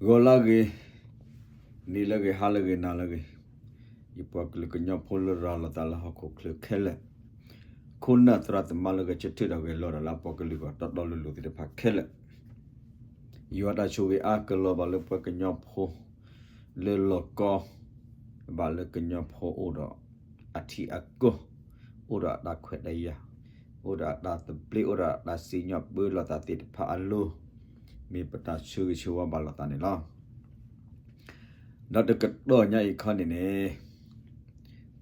ဂီၤလၢအဂ့ၤ, နံၤလၢအဂ့ၤ, ဟါလၢအဂ့ၤ, နၤလၢအဂ့ၤ, ယပှၤကလုာ်ကညီဖိလၢရၤလီၤသးလၢဟီၣ်ခိၣ်ချၢခဲလၢာ်, ခိၣ်နၢ်သရၣ်သမါလၢဂဲၤဆၢထၢၣ်ဒီးဂဲၤလိာ်ဒီးလၢအပှၤကလုာ်ဂီၢ်တီတီလိၤလိၤသ့ၣ်တဖၣ်ခဲလၢာ်, ယွၤတၢ်ဆိၣ်ဂ့ၤအါကလီၤဘၣ်လၢပှၤကညီဖိ လၢလီၢ်ကီ ဘၣ်လၢကညီဖိအိၣ်ဒီးအထံအကီၢ်, အိၣ်ဒီးအတၢ်ခွဲးတၢ်ယာ်, အိၣ်ဒီးအတၢ်သဘျ့, အိၣ်ဒီးအတၢ်စံၣ်ညီၣ်ပၢလီၤသးသ့ၣ်တဖၣ်အလိၤ, မ့ၢ်ပတၢ်ဆၢဂ့ၤဆၢဝါဘၣ်လိာ်သးန့ၣ်လီၤ. ဒီးတကတီၢ်ညါအံၤခီန့ၣ်န့ၣ်,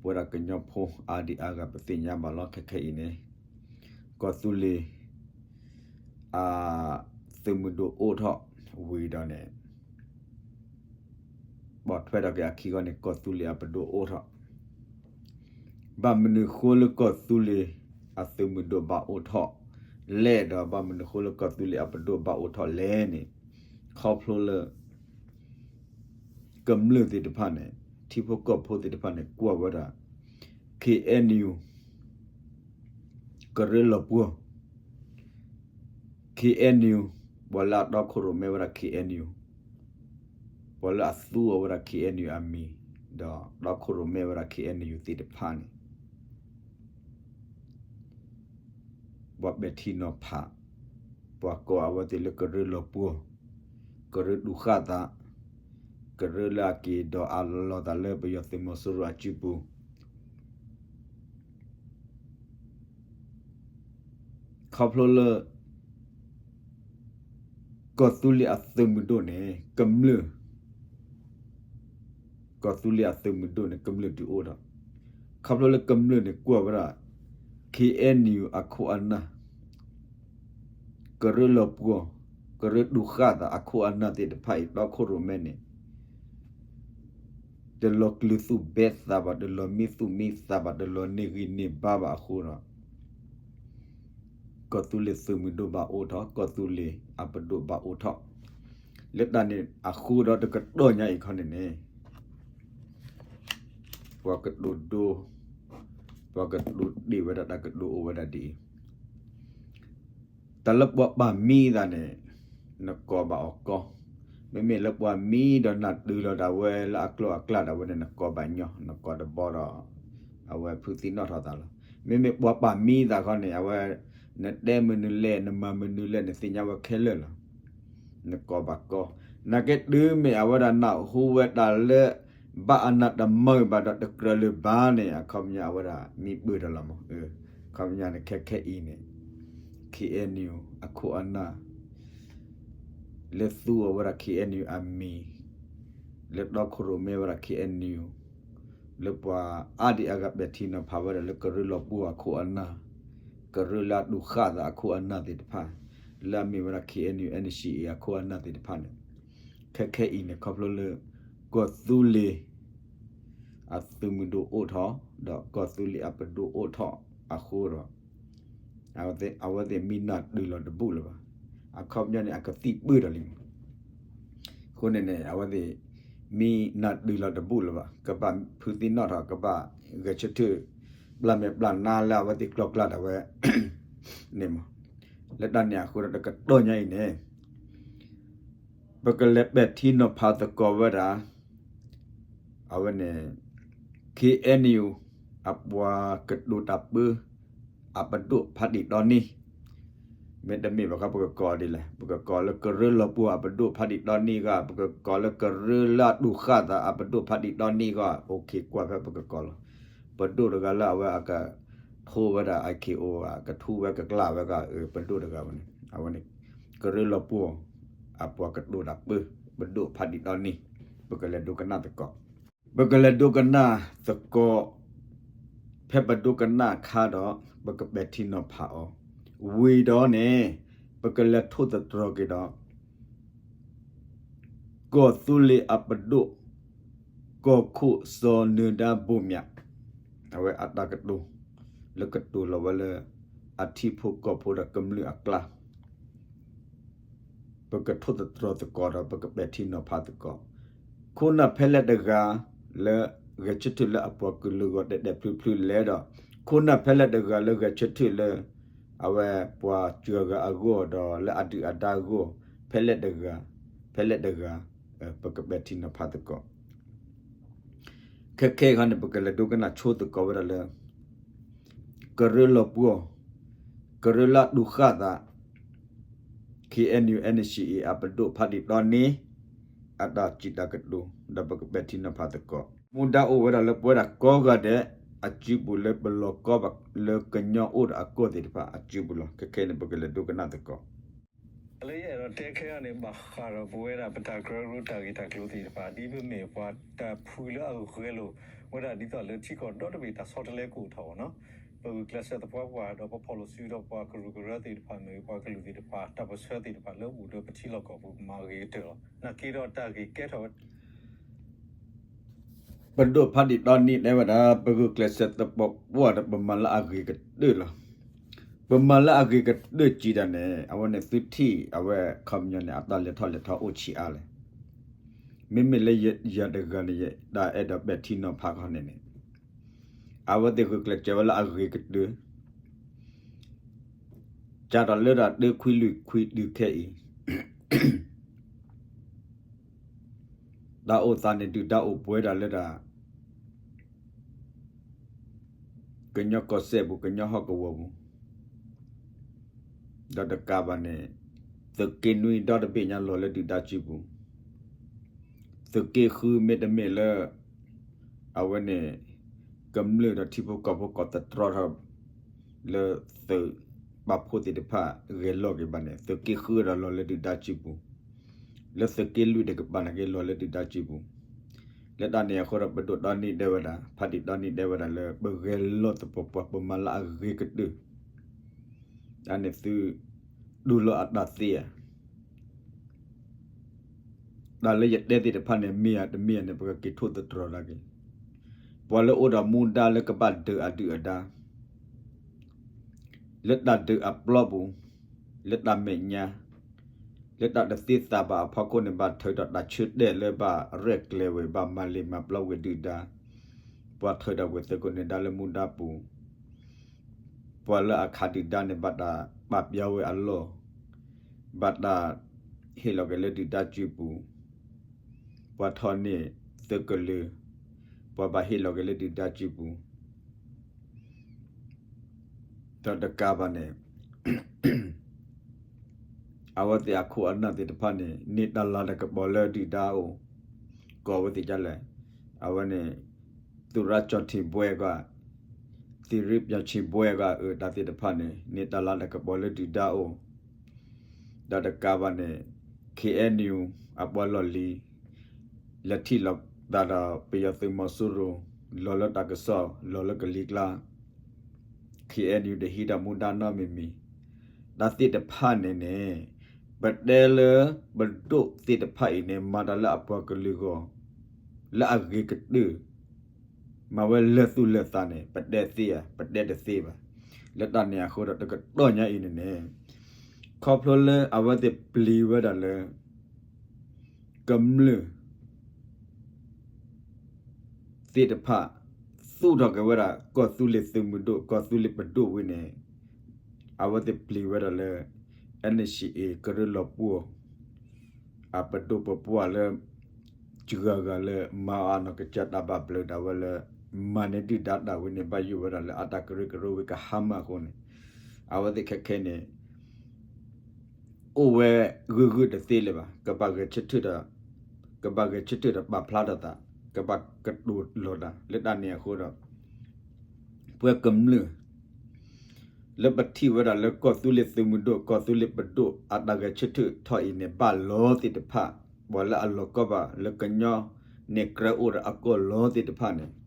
ပဝဲဒၣ်ကညီဖိအါဒံအါဂၤပသ့ၣ်ညါဘၣ်လီၤ ခဲခဲအံၤန့ၣ်, ကီၢ်သူလ့ၤ အသုးမုၢ်ဒိၣ်အိၣ်ထီၣ်ဝံၤဒီးန့ၣ် ပိာ်ထွဲထီၣ်က့ၤအခံခီန့ၣ် ကီၢ်သူလ့ၤအပဒိၣ်အိၣ်ထီၣ်, ဘၣ်မနုၤဃိလၢကီၢ်သူလ့ၤအသုးမုၢ်ဒိၣ်ဘၣ်အိၣ်ထီၣ်လဲၣ်, ဒီးဘၣ်မနုၤဃိလၢကီၢ်သူလ့ၤအပဒိၣ်ဘၣ်အိၣ်ထီၣ်လဲၣ်န့ၣ်, ခီဖျိလၢ ကမျၢၢ်သ့ၣ်တဖၣ်န့ၣ်, ထံဖိကီၢ်ဖိသ့ၣ်တဖၣ်န့ၣ် ကွၢ်ဝဲဒၣ် ခ့ၣ်အဲၣ်ယူၣ် ကရၢလီၤပှီၢ်, ခ့ၣ်အဲၣ်ယူၣ် ပှၤလၢအတီခိၣ်ရိၣ်မဲဝဲဒၣ် ခ့ၣ်အဲၣ်ယူၣ်, ပှၤလၢအသူအီၤဝဲဒၣ် ခ့ၣ်အဲၣ်ယူၣ် အမံၤ, ဒီးတီခိၣ်ရိၣ်မဲဝဲဒၣ် ခ့ၣ်အဲၣ်ယူၣ် သ့ၣ်တဖၣ်န့ၣ် ပှၤပဲာ်ထံနီၤဖး, ပှၤကိးအဝဲသ့ၣ်လၢကရၢလီၤပှီၢ်, ကရၢတူၢ်ဃၣ်သး, ကရၢလၢအက့ၤဒိးအးလီၤသးလၢပယီၤသုးမီၤစိရိၤအစုပူၤ ခီဖျိလၢ ကီၢ်သူလ့ၤအသုးမုၢ်ဒိၣ်န့ၣ် ကမျၢၢ်, ကီၢ်သူလ့ၤအသုးမုၢ်ဒိၣ်န့ၣ် ကမျၢၢ်ဒုးအိၣ်ဒီး, ခီဖျိလၢကမျၢၢ်န့ၣ် ကွၢ်ဝဲဒၣ် ခ့ၣ်အဲၣ်ယူၣ် အခိၣ်အနၢ်, ကရၢလီၤပှီၢ်, ကရၢတူၢ်ဃၣ်သးအခိၣ်အနၢ်သ့ၣ်တဖၣ်အံၤ တီခိၣ်ရိၣ်မဲန့ၣ် တလီၤကျုၤသူၣ်ဘဲသးဘၣ်, တလီၤမံသူၣ်မံသးဘၣ်, တလီၤန့ၢ်ဂံၢ်န့ၢ်ဘါဘၣ်အဃိဒီး ကီၢ်သူလ့ၤသုးမုၢ်ဒိၣ်ဘၣ်အိၣ်ထီၣ်, ကီၢ်သူလ့ၤအပဒိၣ်ဘၣ်အိၣ်ထီၣ်, လၢတၢ်န့ၣ်အဃိဒီးတကတီၢ်ညါအံၤခီန့ၣ်န့ၣ် ပှၤကတိၤဒိ, ပှၤကတိၤတ့ၢ်ဝဲဒၣ်တၢ်ကတိၤအိၣ်ဝဲဒၣ်ဒ်အံၤ, တၢ်လၢပှၤပာ်မံသးန့ၣ် နကိးဘၣ်အီၤကီ, မ့မ့ၢ်လၢပှၤမံဒီးနၢ်တုၤလီၤဒၣ်ဝဲလၢအကျိအကျါဒၣ်ဝဲန့ၣ် နကိးဘၣ်ညီ, နကိးတဘီဒီး အဝဲဖုးသံနီၣ်ထီၣ်သးလီၤ. မ့မ့ၢ်ပှၤပာ်မံသးခီန့ၣ် အဝဲ နတဲမနုၤလဲၣ် နမၤမနုၤလဲၣ် နသ့ၣ်ညါဝဲခဲလၢာ်လီၤ. နကိးဘၣ်ကီ, နာ်က့တုၤမ့ၢ်အဝဲဒၣ်နၢ်ဟူဝဲတၢ်လၢ ဘၣ်အနၢ်တမၢဘၣ်ဒီးတကြၢးလၢၤဘၣ်န့ၣ် အခီပညီအဝဲဒၣ်မံပၢၢ်ဒီးလီၤမး. အခီပညီန့ၣ် ခဲခဲအံၤန့ၣ် ခ့ၣ်အဲၣ်ယူၣ် အခိၣ်အနၢ် လၢသူအီၤဝဲဒၣ် ခ့ၣ်အဲၣ်ယူၣ် အမံၤ, လၢတီခိၣ်ရိၣ်မဲဝဲဒၣ် ခ့ၣ်အဲၣ်ယူၣ်, လၢပှၤအါဒံအါဂၤပဲာ်ထံနီၤဖးဝဲဒၣ်လၢကရၢလီၤပှီၢ်အခိၣ်အနၢ်, ကရၢလၢအတူၢ်ဃၣ်သးအခိၣ်အနၢ်သ့ၣ်တဖၣ်, လၢအမ့ၢ်ဝဲဒၣ် ခ့ၣ်အဲၣ်ယူၣ် အ့ၣ်ယူၣ် အခိၣ်အနၢ်သ့ၣ်တဖၣ်န့ၣ်, ခဲခဲအံၤန့ၣ် ခီဖျိလၢ ကီၢ်သူလ့ၤ အသုးမုၢ်ဒိၣ်အိၣ်ထီၣ်, ဒီးကီၢ်သူလ့ၤအပဒိၣ်အိၣ်ထီၣ်အဃိဒီး အဝဲသ့ၣ်မံနၢ်တုၤလီၤတဘူၣ်လၢၤဘၣ်. အခီပညီန့ၣ် အကသံၣ်ပၢၢ်ဒီးလံမး. အဃိန့ၣ်န့ၣ် အဝဲသ့ၣ်မံနၢ်တုၤလီၤတဘူၣ်လၢၤဘၣ်. ကဘၣ်ဖုးသံနီၣ်ထီၣ်, ကဘၣ်ဂဲၤဆၢထၢၣ် ပျၢ်မဲာ်ပျၢ်နါလၢအဝဲသ့ၣ်ကျီကျါဒၣ်ဝဲန့ၣ်မး. လၢတၢ်န့ၣ်အဃိဒီးတကတီၢ်ညါအံၤန့ၣ် ပကလဲၤပဲာ်ထံနီၤဖးသကိးဝဲဒၣ် အဝဲန့ၣ် ခ့ၣ်အဲၣ်ယူၣ် အပှၤကတိၤတၢ်ပၢ အပဒိၣ်ဖးဒံးတီနံၤ, မ့တမ့ၢ်ဘၣ်ဃီ ပကကိးဒ်လဲၣ်, ပကကိးလၢကရၢလီၤပှီၢ်အပဒိၣ်ဖးဒံးတီနံၤဂီၢ်, ပကကိးလၢကရၢလၢအတူၢ်ဃၣ်သးအပဒိၣ်ဖးဒံးတီနံၤဂီၢ်, အိၣ်ခ့ကွၢ်ဖဲပကကိးလီၤ. ပဒိၣ်တဂၤလၢအဝဲအကထိဝဲဒၣ် IKO ကထူဝဲကကျၢ်ဝဲဂၤ ပဒိၣ်တဂၤဝဲန့ၣ်, အဝဲန့ၣ် ကရၢလီၤပှီၢ် အပှၤကတိၤတၢ်ပၢ ပဒိၣ်ဖးဒံးတီနံၤ, ပကလဲၤဒိကနၣ်သကိး ပကလဲၤဒိကနၣ်သကိး, ဖဲပဒိကနၣ်အခါဒီး ပကပဲာ်ထံနီၤဖးအီၤ, ဝံၤဒီးန့ၣ် ပကလဲၤထိၣ်သတြီၤက့ၤဒီး ကီၢ်သူလ့ၤအပဒိၣ် ကီၢ်ခိၣ်စီၤနၢၤဒါဘိၣ်မၠး အဝဲအတၢ်ကတိၤ လၢကတိၤလီၤဝဲလၢ အထံဖိကီၢ်ဖိဒီးကမျၢၢ်အကျါ ပကထိၣ်သတြီၤသကိးဒီး ပကပဲာ်ထံနီၤဖးသကိး, ခိၣ်နၢ်ဖဲလဲၣ်တဂၤ လၢဂဲၤဆၢထၢၣ်လၢအပှၤကလုာ်အဂီၢ်တဲာ်တဲာ်ဖျုးဖျုးလဲၣ်ဒီး ခိၣ်နၢ်ဖဲလဲၣ်တဂၤလၢဂဲၤဆၢထၢၣ်လၢ အဝဲပှၤစှၤဂၤအဂီၢ်ဒီးလၢအဒုၣ်အဒါအဂီၢ် ဖဲလဲၣ်တဂၤ, ဖဲလဲၣ်တဂၤ ပကပဲာ်ထံနီၤဖးသကိး ခဲခဲအံၤခီန့ၣ် ပကလဲၤဒိကနၣ်ဆိသကိးဝဲဒၣ်လၢ ကရၢလီၤပှီၢ် ကရၢလၢအတူၢ်ဃာ်သး ခ့ၣ်အဲၣ်ယူၣ် အဲၣ်နၣ်ၡံၣ်အ့ၣ် အပဒိၣ်ဖးဒံၣ်တီနံၤ အတၢ်စံးတၢ်ကတိၤ ဒီးပကပဲာ်ထံနီၤဖးသကိး မူဒါအိၣ်ဝဲဒၣ်လၢပဝဲဒၣ်ကိးဂၤဒဲး အစုပူၤလၢပလီၤကီဘၣ်လၢကညီအိၣ်ဒီးအကီၢ်သ့ၣ်တဖၣ် အစုပူၤလီၤ. ခဲခဲအံၤန့ၣ် ပကလဲၤဒိကနၣ်သကိး လၢယအဲၣ်ဒိးတဲခဲအံၤန့ၣ် ဘၣ်ဃးဒီးပဝဲဒၣ်ပတၢ်ကရၢကရိတၢ်ဂ့ၢ်တၢ်ကျိၤသ့ၣ်တဖၣ် ဒ်ပမ့ၢ်ပှၤတၢ်ဖုလၢအဂဲၤလိာ်ဝဲဒၣ်ဒ်သိးလၢထံကီၢ်ဒီတဘ့ၣ်တၢ်ဆီတလဲကအိၣ်ထီၣ်အဂီၢ်န့ၣ် ပဂုာ်ကျဲးစၢးသပှၢ်ပှၢ် ဒီးပဖီၣ်လိာ်စုဒီးပှၤကရူၢ်ကရၢသ့ၣ်တဖၣ် မ့ၢ်ပှၤကလုာ်သ့ၣ်တဖၣ် တၢ်ပၢၢ်ဆၢသ့ၣ်တဖၣ်လၢအိၣ်ဒီးပထံလီၢ်ကီၢ်ပူၤ မၤဂ့ၤကတၢၢ်လီၤ. နာ်က့ဒီးတၢ်ဂ့ၢ်ကဲထီၣ်ဝဲ ပဒိၣ်ဖးဒံၣ်တီနံၤတဲဝဲဒၣ် ပဂုာ်ကျဲးစၢးသပှၢ်ပှၢ်ဒီးပမၤလၢအဂ့ၤကတၢၢ်လီၤ. ပမၤလၢအဂ့ၤကတၢၢ်စံးဒၣ်န့ၣ် အဝဲန့ၣ်သုထံၣ်အဝဲခီပညီန့ၣ် အတၢ်လဲၤထီၣ်လဲၤထီအိၣ်ဆံးအါလဲၣ်. မ့မ့ၢ်လၢယၤတဂၤန့ၣ် ယတၢ်အဲၣ်ဒိးပဲာ်ထံနီၤဖးခီန့ၣ်န့ၣ် အဝဲသ့ၣ်ဂုာ်ကျဲးစၢးဝဲလၢအဂ့ၤကတၢၢ် စးထီၣ်လၢတၢ်တၢခွံလွံၢ်ခွံတုၤခဲအံၤ တၢ်အိၣ်သးန့ၣ်ဒုၣ်ဒါအိၣ်ပှဲၤဒၣ်လၢတၢ် ကညီကီၢ်စဲၣ်ပူၤ ကညီဟီၣ်ကဝီၤပူၤ ဒီးတကးဘၣ်န့ၣ် သုးက့နွံဒီတဘ့ၣ်ညါလီၤလၢဒုၣ်ဒါစုပူၤ သုးက့ဃုမ့တမ့ၢ်လၢ အဝဲန့ၣ် ကမျၢၢ်ဒီးထံဖိကီၢ်ဖိကိးသတြီထီၣ် လၢသုးပာ်ဖှိၣ်သ့ၣ်တဖၣ်ဂဲၤလိာ်က့ၤဘၣ်န့ၣ် သုးက့ဃုဒီးလီၤလၢဒုၣ်ဒါစုပူၤ လၢသုးက့လွံၢ်တကပၤန့ၣ်က့ၤလီၤလၢဒုၣ်ဒါစုပူၤ လၢတၢ်န့ၣ်အဃိဒီးပဒိၣ်တီနံၤတဲဝဲဒၣ် ဖးဒံၣ်တီနံၤတဲဝဲဒၣ်လၢပဂဲၤလိာ်သပှၢ်ပှၢ် ပမၤလၢအဂ့ၤကတၢၢ် တၢ်န့ၣ်သု တူၢ်လိာ်အတၢ်သ့ဧါ တၢ်လၢယတဲသ့ၣ်တဖၣ်န့ၣ် မ့ၢ်ဧါတမ့ၢ်ဧါန့ၣ် ပကက့ၤထိၣ်သတြီၤတၢ်က့ၤ ပှၤလၢအိၣ်ဒီးမူဒါလၢကဘၣ်ဒုးအဒုၣ်အဒါ လၢတၢ်ဒုးအပျီပူၤ လၢတၢ်မဲာ်ညါ လၢတၢ်တသ့သးဘၣ်အဖီခိၣ်န့ၣ် ဘၣ်ထုးထီၣ်တၢ်ဆၢတဲာ်လၢဘၣ်ရဲၣ်ကျဲၤဝဲ ဘၣ်မၤလ့ၤမၤပျီဝဲဒုၣ်ဒါ ပှၤထုးထီၣ်ကွံာ်သုးခိၣ်နၢၤဒါလၢမူဒါပူၤ ပှၤလၢအခးဒုၣ်ဒါန့ၣ် ဘၣ်တၢ်ပာ်ပျီဝဲအလီၢ် ဘၣ်တၢ်ဟ့ၣ်လီၤက့ၤလၢဒုၣ်ဒါစုပူၤ ပှၤထီၣ်န့ၢ်သုးကလၢၤ ပှၤဘၣ်ဟ့ၣ်လီၤက့ၤလၢဒုၣ်ဒါစုပူၤ ဒီးတကးဘၣ်န့ၣ် အဝဲသ့ၣ်အခိၣ်အနၢ်သ့ၣ်တဖၣ်န့ၣ် န့ၢ်တၢ်လၤတၢ်ကပီၤလၢဒုၣ်ဒါအအိၣ် ကိးဝဲသ့ၣ်ဒ်လဲၣ် အဝဲန့ၣ် သုးရၢ်ကၠီၣ်ထံၣ်ဘှဲကီး သံၣ်ရံၣ်ပၠီၣ်ဆံၣ်ဘှဲကီး အတၢ်သ့ၣ်တဖၣ်န့ၣ် န့ၢ်တၢ်လၤတၢ်ကပီၤလၢဒုၣ်ဒါအအိၣ် ဒီးတကးဘၣ်န့ၣ် ခ့ၣ်အဲၣ်ယူၣ် အပှၤလီၢ်လံၤ လဲၤထံၣ်လိာ်သးဒီးပယီၤသုးမီၤစိရိၤ လီၤလၢတၢ်ကစီၣ် လီၤလၢကလံၤကျါ ခ့ၣ်အဲၣ်ယူၣ် တဟံးတၢ်မူဒါနီတမံၤမံၤ တၢ်သ့ၣ်တဖၣ်န့ၣ်န့ၣ် ပတဲလၢပဒိၣ်သ့ၣ်တဖၣ်အံၤန့ၣ် မၤတၢ်လၢအပှၤကလုာ်အဂီၢ် လၢအဂ့ၤကတၢၢ် မၤဝဲလၢာ်သူၣ်လၢာ်သးန့ၣ် ပတဲသ့ဧါ ပတဲတသ့ဘၣ်. လၢတၢ်န့ၣ်အဃိဒီးတကတီၢ်ညါအံၤန့ၣ်န့ၣ် ခီဖျိလၢအဝဲသ့ၣ်ပျံၤဝဲဒၣ်လၢ ကမျၢၢ် သ့ၣ်တဖၣ် သူၣ်ထီၣ်က့ၤဝဲဒၣ် ကီၢ်သူလ့ၤသုးမုၢ်ဒိၣ် ကီၢ်သူလ့ၤပဒိၣ်ဝံၤန့ၣ် အဝဲသ့ၣ်ပျံၤဝဲဒၣ်လၢ NCA ကရၢလီၤပှီၢ် အပဒိၣ်ပပှၢ်လၢ စှၤဂၤလၢ မၤအီၤနီၢ်ကစၢ်တၢ်ဘၣ်ဘျုးဒၣ်ဝဲလၢ မၤန့ၢ်ဒုၣ်ဒါတၢ်ဝံၤန့ၣ် ဘၣ်ယိၣ်ဝဲဒၣ်လၢအတၢ်ကရၢကရိဝံၤကဟါမၢ်အဃိန့ၣ် အဝဲသ့ၣ်ခဲခဲန့ၣ် အိၣ်ဝဲဂုာ်ဂုာ်တသ့လၢၤဘၣ်. ကဘၣ်ဂဲၤဆၢထၢၣ်ဒီး ကဘၣ်ဂဲၤဆၢထၢၣ်ဒီးပာ်ဖျါထီၣ်သး, ကဘၣ်ကတိၤလီၤတၢ် လၢတၢ်န့ၣ်အဃိဒီး ပှၤကမျၢၢ် လၢပထံၣ်ဝဲဒၣ်လၢကီၢ်သူလ့ၤသုးမုၢ်ဒိၣ် ကီၢ်သူလ့ၤပဒိၣ် အတၢ်ဂဲၤဆၢထၢၣ်ထီၣ်အံၤန့ၣ် ဘၣ်လီၤသ့ၣ်တဖၣ် ပှၤလၢအလီၤကီဘၣ်လၢကညီန့ၣ် ကြၢးအိၣ်ဒီးအကီၢ်လီၤသ့ၣ်တဖၣ်န့ၣ်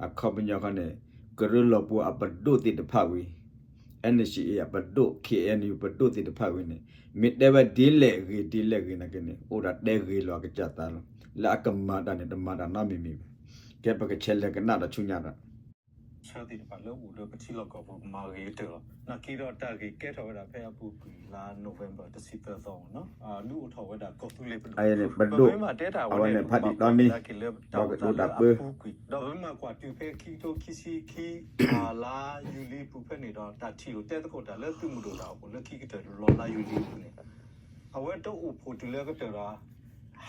အခီပညီခီန့ၣ် ကရၢလီၤပှီၢ်အပဒိၣ်သ့ၣ်တဖၣ်ဝံၤ NCA အပဒိၣ် KNU ပဒိၣ်သ့ၣ်တဖၣ်ဝံၤန့ၣ် မ့ၢ်တဲဝဲဒ်လဲၣ်ဂ့ၤ ဒ်လဲၣ်ဂ့ၤနာ်က့န့ၣ် အိၣ်ဒၣ်တဲဂ့ၤလီၤအကစၢ်သးလီၤ. လၢအကမၤတၢ်န့ၣ် တမၤတၢ်နီတမံၤမံၤဘၣ်. ကဲပကဆဲးလဲၤကနၣ်ဒီးဆူညါဒီး ဆၢသ့ၣ်တဖၣ်လၢအိၣ်ဒီးပထံလီၢ်ကီၢ်ပူၤ မၤဂ့ၤကတၢၢ်လီၤ. နာ်က့ဒီးတၢ်ဂ့ၢ်ကဲထီၣ်ဝဲဒၣ်ဖဲအပူၤကွံာ်လါ November တဆံသၢသီန့ၣ် ဒုးအိၣ်ထီၣ်ဝဲဒၣ်ကီၢ်သူလ့ၤပဒိၣ် အဝဲန့ၣ် ပဒိၣ် ပမ့ၢ်မၤတဲတၢ်ဝဲန့ၣ် အဝဲန့ၣ် ဖးဒံၣ်တီနံၤ ပဘၣ်ကွၢ်ကဒါက့ၤလၢတၢ်အိၣ်သးလၢအပူၤကွံာ် ဒီးပမ့ၢ်မၤကွၢ်တုၤဖဲခံကထိခံဆံခံ လါယူၤလံပူၤဖဲန့ၣ်ဒီး တၢ်ထံၣ်လိာ်တဲသကိးတၢ်လၢသုးမုၢ်ဒိၣ်တၢ်အိၣ်ဖှိၣ်လၢခံကတၢၢ်တဘျီ လါယူၤလံပူၤန့ၣ် အဝဲတအိၣ်ဖှိၣ်တုၤလၢကတၢၢ်ဒီး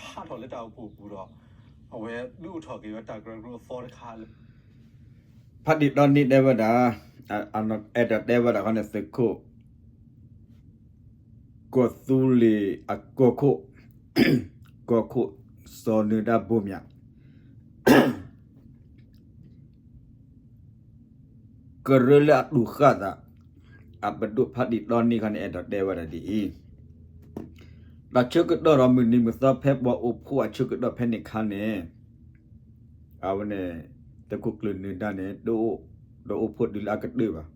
ဟးထီၣ်လၢတၢ်အိၣ်ဖှိၣ်အပူၤဒီး အဝဲဒုးအိၣ်ထီၣ်က့ၤဝဲတၢ်ကရၢကရိအသီတခါလၢ ဖးဒံၣ်တီနံတဲဝဲဒၣ်, အဲၣ်ဒိးတဲဝဲဒၣ်ဃီန့ၣ် သုးခိၣ်ကီၢ်သူလ့ၤအကီၢ်ခိၣ်, ကီၢ်ခိၣ်စီၤနၢၤဒါဘိမၠး ကရၢလၢအတူၢ်ဃာ်သး အပဒိၣ်ဖးဒံၣ်တီနံခီန့ၣ် အဲၣ်ဒိးတဲဝဲဒၣ်ဒ်အံၤ, တၢ်ဆၢကတီၢ်ဒီးမုၢ်နံၤမုၢ်သီဖဲပှၤအိၣ်ဖှိၣ်အဆၢကတီၢ်ဖဲန့ၣ်ခါန့ၣ် အဝဲန့ၣ် သုးခိၣ်ကျၢၢ်နၢၤဒါန့ၣ် တအိၣ် တအိၣ်ဖှိၣ်တုၤလၢအကတၢၢ်ဘၣ်,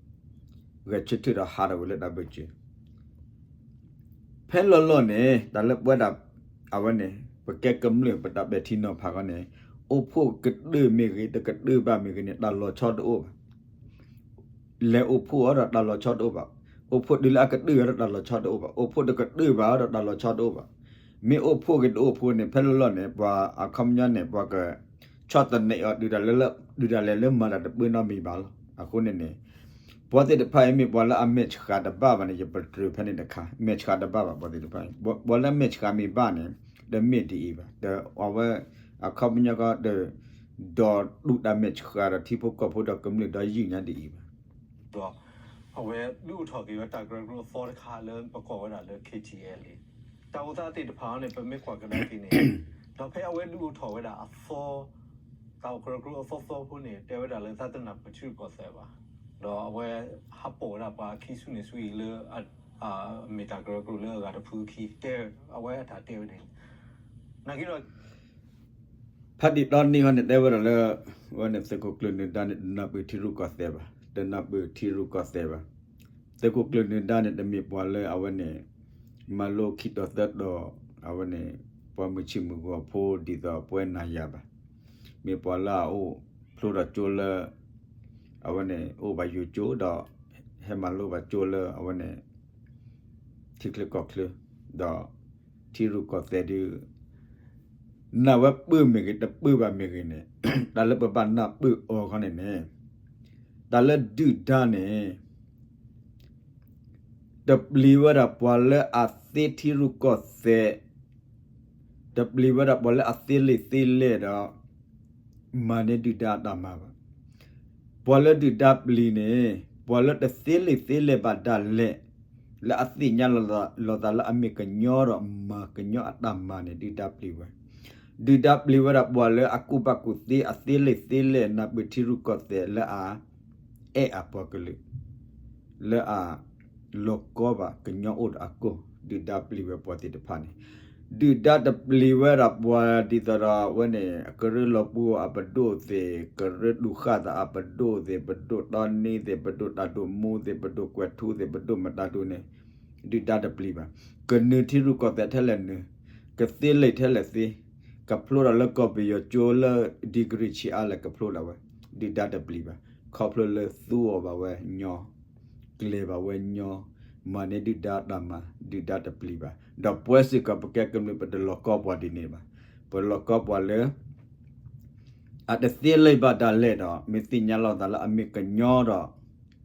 ဂဲၤဆၢထၢၣ်ဒီးဟးထီၣ်ဝဲလၢတၢ်ဘၢၣ်စၢၤ ဖဲလီၤလီၤန့ၣ် တၢ်လၢပဝဲဒၣ် အဝဲန့ၣ် ပကဲကမျၢၢ် ပတၢ်ပဲာ်ထံနီၤဖးခီန့ၣ် အိၣ်ဖှိၣ်ကတၢၢ်မ့ၢ်ဂ့ၤ တကတၢၢ်ဘၣ်မ့ၢ်ဂ့ၤန့ၣ် တၢ်လီၤဆီတအိၣ်ဘၣ်. လဲၤအိၣ်ဖှိၣ်အီၤဒီးတၢ်လီၤဆီတအိၣ်ဘၣ်. အိၣ်ဖှိၣ်တုၤလၢအကတၢၢ်အီၤဒီးတၢ်လီၤဆီတအိၣ်ဘၣ်. အိၣ်ဖှိၣ်တကတၢၢ်ဘၣ်အီၤဒီးတၢ်လီၤဆီတအိၣ်ဘၣ်. မ့ၢ်အိၣ်ဖှိၣ်ဂ့ၤတအိၣ်ဖှိၣ်န့ၣ် ဖဲလီၤလီၤန့ၣ် ပှၤအခီပညီန့ၣ် ပှၤက ဆီၣ်သနံးအီၤ ဒုးတၢ်လဲၤလၢမၤတၢ်တပၢနီတမံၤဘၣ်လီၤ. အဃိန့ၣ်န့ၣ် ပှၤသ့ၣ်တဖၣ်အံၤမ့ၢ်ပှၤလၢအမဲာ်ဆှးတဘၣ်ဘၣ်န့ၣ် ယပတြၢၤဖဲန့ၣ်တခါ မဲာ်ဆှးတဘၣ်ဘၣ် ပှၤသ့ၣ်တဖၣ်အံၤ ပှၤလၢမဲာ်ဆှးမ့ၢ်ဘၣ်န့ၣ် တမ့ၢ်ဒ်အံၤဘၣ် ဒီးအဝဲ အခီပညီကီးဒီး ဒိးတူၢ်တၢ်မဲာ်ဆှးဒီးထံဖိကီၢ်ဖိဒီးကမျၢၢ်ဒီးယုၢ်ညါဒ်အံၤဘၣ် ဒီး အဝဲဒုးအိၣ်ထီၣ်က့ၤဝဲတၢ်ကရၢကရိအသီတခါလၢပကိးဝဲဒၣ်လၢ K T L A တၢ်အိၣ်သးသ့ၣ်တဖၣ်န့ၣ် ပမ့ၢ်ကွၢ်ကဒါက့ၤန့ၣ် ဒီးဖဲအဝဲဒုးအိၣ်ထီၣ်ဝဲဒၣ်အသီ တၢ်အိၣ်ကရၢကရိအသီသီဖိန့ၣ် တဲဝဲဒၣ်လၢသးတနၢ်ပၢၢ်ထံရူၢ်ကီၢ်သဲးဘၣ်. ဒီးအဝဲဟးပိာ်ဝဲဒၣ်ပှၤအခံဆူန့ၣ်ဆူအံၤလၢ မ့ၢ်တၢ်ကရၢကရိလၢအဂၤတဖုအခံ တဲအဝဲအတၢ်တဲဝဲန့ၣ် နာ်က့ဒီး ဖးဒံၣ်တီနံဟီန့ၣ် တဲဝဲဒၣ်လၢ အဝဲန့ၣ်သုးခိၣ်ကျၢၢ်နၢၤဒါန့ၣ် တနၢ်ပၢၢ်ထံရူၢ်ကီၢ်သဲးဘၣ်, တနၢ်ပၢၢ်ထံရူၢ်ကီၢ်သဲးဘၣ်. သုးခိၣ်ကျၢၢ်နၢၤဒါန့ၣ် တမ့ၢ်ပှၤလၢအဝဲန့ၣ် မၤလိခံတီၤသၢတီၤ အဝဲန့ၣ် ပှၤမုၢ်ဆ့ၣ်မုၢ်ဂီၤဖိဒ်သိးပဝဲနၤယၤဘၣ်. မ့ၢ်ပှၤလၢအအိၣ်ဖျိထီၣ်ကၠိလၢ အဝဲန့ၣ် အိၣ်ဘၣ်ယိၤကၠိဒီး ဟဲမၤလိဘၣ်ကၠိလၢအဝဲန့ၣ် ထံချၢကီၢ်ချၢ ဒီးထံရူၢ်ကီၢ်သဲးဒုး နာ်ဝဲပၢၢ်မ့ၢ်ဂ့ၤ တပၢၢ်ဘၣ်မ့ၢ်ဂ့ၤန့ၣ် တၢ်လၢပဘၣ်နၢ်ပၢၢ်အီၤခီန့ၣ်န့ၣ် တၢ်လၢဒုၣ်ဒါန့ၣ် တပျံၤဝဲဒၣ်ပှၤလၢအသ့ထံရူၢ်ကီၢ်သဲး, တပျံၤဝဲဒၣ်ပှၤလၢအသ့လံာ်သ့လဲၢ်ဒီး မၤန့ၢ်ဒုၣ်ဒါအတၢ်မၤဘၣ်. ပှၤလၢဒုၣ်ဒါပျံၤန့ၣ် ပှၤလၢတသ့လံာ်သ့လဲၢ်ဘၣ်ဒၣ်လဲာ်, လၢအသ့ၣ်ညါလီၤသးလၢအမ့ၢ်ကညီဒီးမၤကညီအတၢ်မၤန့ၣ် ဒုၣ်ဒါပျံၤဝဲ. ဒုၣ်ဒါပျံၤဝဲဒၣ်ပှၤလၢအကူၣ်ဘၣ်ကူၣ်သ့ အသ့လံာ်သ့လဲၢ် နၢ်ပၢၢ်ထံရူၢ်ကီၢ်သဲးလၢအ အဲၣ်အပှၤကလုာ် လၢအ လီၤကီဘၣ်ကညီအိၣ်ဒီးအကီၢ် ဒုၣ်ဒါပျံၤဝဲပှၤသ့ၣ်တဖၣ်န့ၣ်, ဒုၣ်ဒါတပျံၤဝဲဒၣ်ပှၤဒ်သိးဒီးအဝဲန့ၣ် ကရၢလီၤပှီၢ်အပဒိၣ်သ့ၣ်, ကရၢတူၢ်ဃာ်သးအပဒိၣ်သ့ၣ်, ပဒိၣ်တီနံသ့ၣ်, ပဒိၣ်တၢ်ဒိၣ်မူသ့ၣ်, ပဒိၣ်ကွဲၤထူသ့ၣ်, ပဒိၣ်မတၤဒိၣ်န့ၣ် ဒုၣ်ဒါတပျံၤဘၣ်. ကနုာ်ထံရူၢ်ကီၢ်သဲးထဲလဲၣ်နုာ်, ကသ့လံာ်ထဲလဲၣ်သ့, ကဖျိဒီးလၢကီၢ်ပယီၤကၠိလၢ degree ဆံးအါလဲၣ်ကဖျိဒၣ်ဝဲ, ဒုၣ်ဒါတပျံၤဘၣ်. ခီဖျိလၢသူအီၤဘၣ်ဝဲညီ, ကျဲၤဘၣ်ဝဲညီ, မၤန့ၢ်ဒုၣ်ဒါတၢ်မၤ ဒုၣ်ဒါတပျံၤဘၣ်. ဒီးပဝဲစ့ၢ်ကီးပကဲကမျၢၢ် ပတလီၤကီပှၤဒ်န့ၣ်ဘၣ်. ပလီၤကီပှၤလၢ အတသ့လံာ်ဘၣ်ဒၣ်လဲာ်ဒီး မ့ၢ်သ့ၣ်ညါလီၤသးလၢအမ့ၢ်ကညီဒီး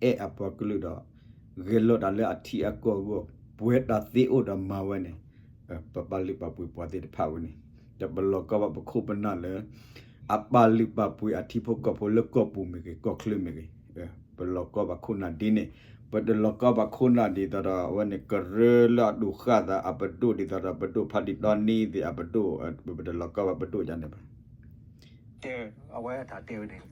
အဲၣ်အပှၤကလုာ်ဒီး ဂဲၤလိာ်တၢ်လၢအထံအကီၢ်အဂီၢ် ပှဲၤတၢ်သ့အိၣ်ဒီးမၤဝဲန့ၣ် ပပာ်လုၢ်ပာ်ပှ့ၤပှၤသ့ၣ်တဖၣ်ဝဲန့ၣ် ဒီးပလီၤကီဘၣ်ပခိၣ်ပနၢ်လၢ အပာ်လုၢ်ပာ်ပှ့ၤအထံဖိကီၢ်ဖိလၢကီၢ်ပူၤမ့ၢ်ဂ့ၤ ကီၢ်ချၢမ့ၢ်ဂ့ၤ ပလီၤကီဘၣ်ခိၣ်နၢ်ဒ်န့ၣ် ပတလီၤကီဘၣ်ခိၣ်နၢ်ဒ်သိးဒီး အဝဲန့ၣ် ကရၢလၢအဒိၣ်ဃာ်သးအပဒိၣ်ဒ်သိးဒီး ပဒိၣ်ဖးဒံၣ်တီနံသ့ၣ်အပဒိၣ် ပတလီၤကီဘၣ်ပဒိၣ်ယါန့ၣ်ဘၣ်. တဲအဝဲအတၢ်တဲဝဲန့ၣ်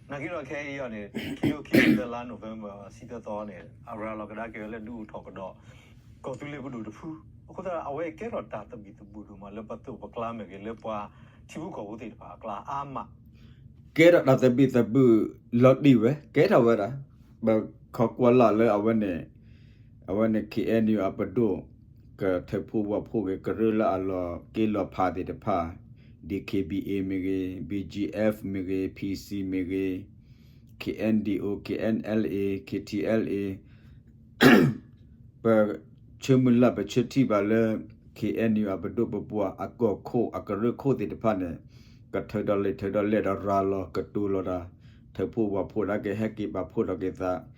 နာ်က့ဒီးခဲအံၤအီၤန့ၣ် ခံထိခံဆံသၢလါ November ဆံသၢသီန့ၣ် အရၤလီၤကဒါက့ၤဝဲလၢဒုးအိၣ်ထီၣ်ကဒီး ကီၢ်သူလ့ၤပဒိၣ်တဖု အဃိသတးဒီး အဝဲကဲထီၣ်တၢ်သဘံၣ်သဘုၣ်ဒိၣ်မးလၢပသိးပကျါမ့ၢ်ဂ့ၤ လၢပှၤထံဖိကီၢ်ဖိသ့ၣ်တဖၣ်အကျါအါမး ကဲထီၣ်တၢ်သဘံၣ်သဘုၣ်လီၤတံၢ်ဝဲ ကဲထီၣ်ဝဲဒၣ် ပခိးကွၢ်လၢ်လၢအဝဲန့ၣ် အဝဲန့ၣ် K N U အပဒိၣ် ကထၢဖှိၣ်ဝီၤဖှိၣ်ဂ့ၤ ကရၢလၢအလီၤက့လီၤဖးသ့ၣ်တဖၣ် D K B A မ့ၢ်ဂ့ၤ B G F မ့ၢ်ဂ့ၤ P C မ့ၢ်ဂ့ၤ K N D O K N L A K T L A ပဆၢမုၢ်လၢ်ပဆၢထံၣ်ဘၣ်လၢ K N U အပဒိၣ်ပပှၢ်အကီၢ်ခိၣ်အကရၢခိၣ်သ့ၣ်တဖၣ်န့ၣ် ကထၢဒီးလံာ်ထၢဒီးလဲၢ်ဒီးရၤလီၤကတိၤလီၤတၢ် ထၢဖှိၣ်ဝီၤဖှိၣ်ဒၣ်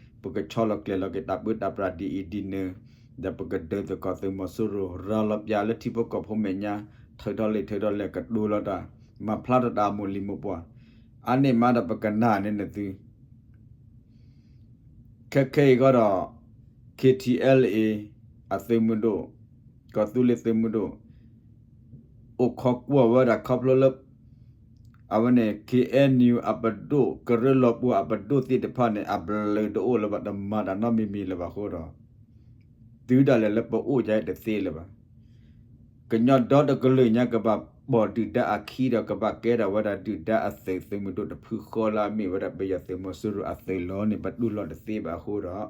က့ၤ ဟဲက့ၤပာ်ဖှိၣ်ထီၣ်က့ၤသး ပကဆီလီၤကျဲၤလီၤက့ၤတၢ်ပၢတၢ်ပြးဒ်အံၤဒ်နုၤ ဒီးပကဒၢသုးကီၢ်သုးမီၤစိရိၤ ရၤလီၤပျးလၢထံဖိကီၢ်ဖိမဲာ်ညါ ထုးထီၣ်လံာ်ထုးထီၣ်လဲၢ်ကတိၤလီၤတၢ် မၤဖျါထီၣ်တၢ်အမိၢ်လံၤမိၢ်ပှၢ် အါန့ၢ်မးဒီးပကနၣ်န့ၢ်နသု ခဲခဲအံၤဃီဒီး ခ့ထံအဲလ်အ့ အသုးမုၢ်ဒိၣ် ကီၢ်သူလ့ၤသုးမုၢ်ဒိၣ် အိၣ်ခိးကွၢ်ဝဲဒၣ်ခီဖျိလၢ အဝဲန့ၣ် ခ့အဲၣ်ယူၣ် အပဒိၣ် ကရၢလီၤပှီၢ်အပဒိၣ်သ့ၣ်တဖၣ်န့ၣ် အဘျုးတအိၣ်လၢၤဘၣ် တမၤတၢ်နီတမံၤမံၤလၢၤဘၣ်အဃိဒီး တုၤဒၣ်လဲာ်လၢပအိၣ်ယါတသ့လၢၤဘၣ်. ကညီဒီတကလုာ်ညါကဘၣ်ပိာ်ဒုၣ်ဒါအခံဒီး ကဘၣ်ကဲထီၣ်ဝဲဒၣ်ဒုၣ်ဒါအသုး သုးမုၢ်ဒိၣ်တဖုဃီလၢအမ့ၢ်ဝဲဒၣ်ပယီၤသုးမီၤစိရိၤအသုးလီၤန့ၣ် ပတူၢ်လိာ်တသ့ဘၣ်အဃိဒီး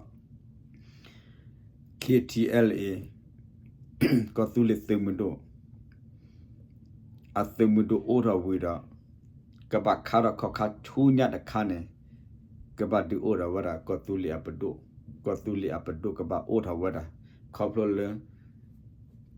ခ့ထံအဲလ်အ့ ကီၢ်သူလ့ၤသုးမုၢ်ဒိၣ် အသုးမုၢ်ဒိၣ်အိၣ်ထီၣ်ဝံၤဒီး ကဘၣ်ခါထီၣ်ခီၣ်ခါဆူညါတခါန့ၣ် ကဘၣ်ဒုးအိၣ်ထီၣ်ဝဲဒၣ်ကီၢ်သူလ့ၤအပဒိၣ်, ကီၢ်သူလ့ၤအပဒိၣ်ကဘၣ်အိၣ်ထီၣ်ဝဲဒၣ် ခီဖျိလၢ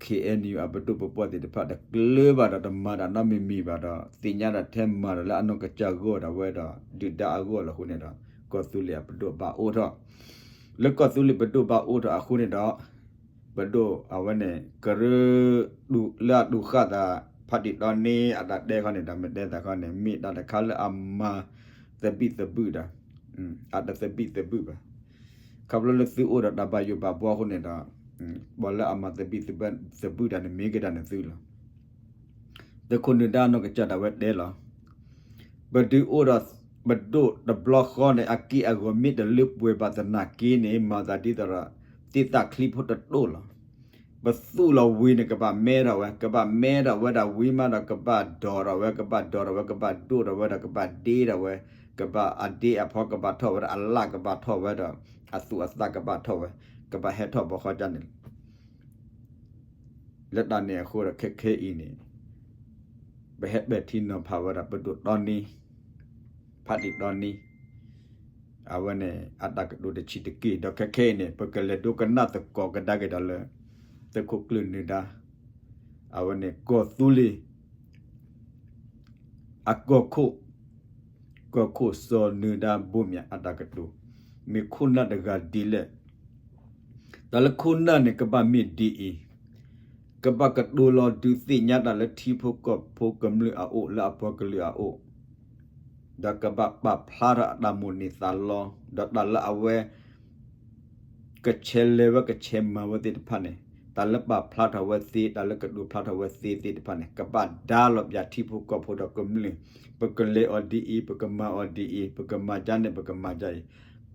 ခ့အဲၣ်ယူၣ် အပဒိၣ်ပပှၢ်သ့ၣ်တဖၣ်တကျၢၤဘၣ်ဒီး တမၤတၢ်နီတမံၤမံၤဘၣ်ဒီး သ့ၣ်ညါဒီးထဲမၤဒီးလၢအနီၢ်ကစၢ်အဂီၢ်ဒၣ်ဝဲဒီး ဒုၣ်ဒါအဂီၢ်လီၤအဃိန့ၣ်ဒီး ကီၢ်သူလ့ၤအပဒိၣ်ဘၣ်အိၣ်ထီၣ် လၢကီၢ်သူလ့ၤပဒိၣ်ဘၣ်အိၣ်ထီၣ်အဃိန့ၣ်ဒီး ပဒိၣ်အဝဲန့ၣ် ကရၢ လၢအတူၢ်ဃာ်သး ဖးတံၢ်တီနံ အတၢ်တဲခီန့ၣ် တၢ်မ့ၢ်တဲသးခီန့ၣ် မ့ၢ်တၢ်တခါလၢအမၤသဘံၣ်သဘုၣ်တၢ်, အတသဘံၣ်သဘုၣ်ဘၣ်. ခီဖျိလၢသုအိၣ်ဒီးတၢ်ဘၣ်ယိၣ်ဘၣ်ဘှီအဃိန့ၣ်ဒီး ပှၤလၢအမၤသဘံၣ်သဘုၣ်တၢ်န့ၣ် မ့ၢ်ကဒါန့ၣ်သုလီၤ. သုးခိၣ်နၢၤဒါနီၢ်ကစၢ်ဒၣ်ဝဲတဲလီၤ. ပဒုးအိၣ်ဒီးပဒိၣ်တဘျီဃီန့ၣ် အက့ၢ်အဂီၤမ့ၢ်တလၢပှဲၤဘၣ်သနာ်က့န့ၣ် မၤသးဒ်သိးဒီး သ့ၣ်သၣ်ချံဖိတတိၢ်လီၤ. ပသူၣ်လီၤဝံၤန့ၣ် ကဘၣ်မဲထီၣ်ဝဲ, ကဘၣ်မဲထီၣ်ဝဲဒၣ်ဝံၤမးဒီး ကဘၣ်ဒိးထီၣ်ဝဲ, ကဘၣ်ဒိးထီၣ်ဝဲ, ကဘၣ်ဒိးထီၣ်ဝဲဒီး ကဘၣ်ဒ့ထီၣ်ဝဲ, ကဘၣ်အဒ့အဖီကဘၣ်ထီၣ်ဝဲဒီး အလၣ်ကဘၣ်ထီၣ်ဝဲဒီး အသူၣ်အသးကဘၣ်ထီၣ်ဝဲ, ကဘၣ်ဟဲထီၣ်ဘီဃီကၢန့ၣ် လၢတၢ်န့ၣ်အဃိဒီးခဲခဲအံၤန့ၣ် ပဟဲပဲာ်ထံနီၤဖးဝဲဒၣ်ပဒိၣ်တီနံ ဖးတံၢ်တီနံ အဝဲန့ၣ် အတၢ်ကတိၤတဆံးတက့ၢ် ဒီးခဲခဲအံၤန့ၣ် ပကလဲၤဒိကနၣ်သကိးကဒါက့ၤဒီးလၢ သုးခိၣ်ကျၢၢ်နၢၤဒါ အဝဲန့ၣ် ကီၢ်သူလ့ၤ အကီၢ်ခိၣ် ကီၢ်ခိၣ်စီၤနၢၤဒါဘိၣ်မၠးအတၢ်ကတိၤ မ့ၢ်ခိၣ်နၢ်တဂၤဒ်လဲၣ်. တၢ်လၢခိၣ်နၢ်န့ၣ် ကဘၣ်မ့ၢ်ဒ်အံၤ, ကဘၣ်ကတိၤလီၤဒုးသ့ၣ်ညါတၢ်လၢထံဖိကီၢ်ဖိကမျၢၢ်အအိၣ် လၢအပှၤကလုာ်အအိၣ်, ဒီးကဘၣ်ပာ်ဖျါထီၣ်အတၢ်မိၣ်န့ၢ်သးလီ, ဒီးတၢ်လၢအဝဲ ကဆဲးလဲၤဝဲကဆဲးမၤဝဲသ့ၣ်တဖၣ်န့ၣ်, တၢ်လၢပာ်ဖျါထီၣ်ဝဲသ့, တၢ်လၢကတိၤဖျါထီၣ်ဝဲသ့သ့ၣ်တဖၣ်န့ၣ် ကဘၣ်ဒါလီၤပၠးထံဖိကီၢ်ဖိဒီးကမျၢၢ်, ပကလဲၤအီၤဒ်အံၤ, ပကမၤအီၤဒ်အံၤ, ပကမၤဒ်န့ၣ် ပကမၤဒ်အံၤ,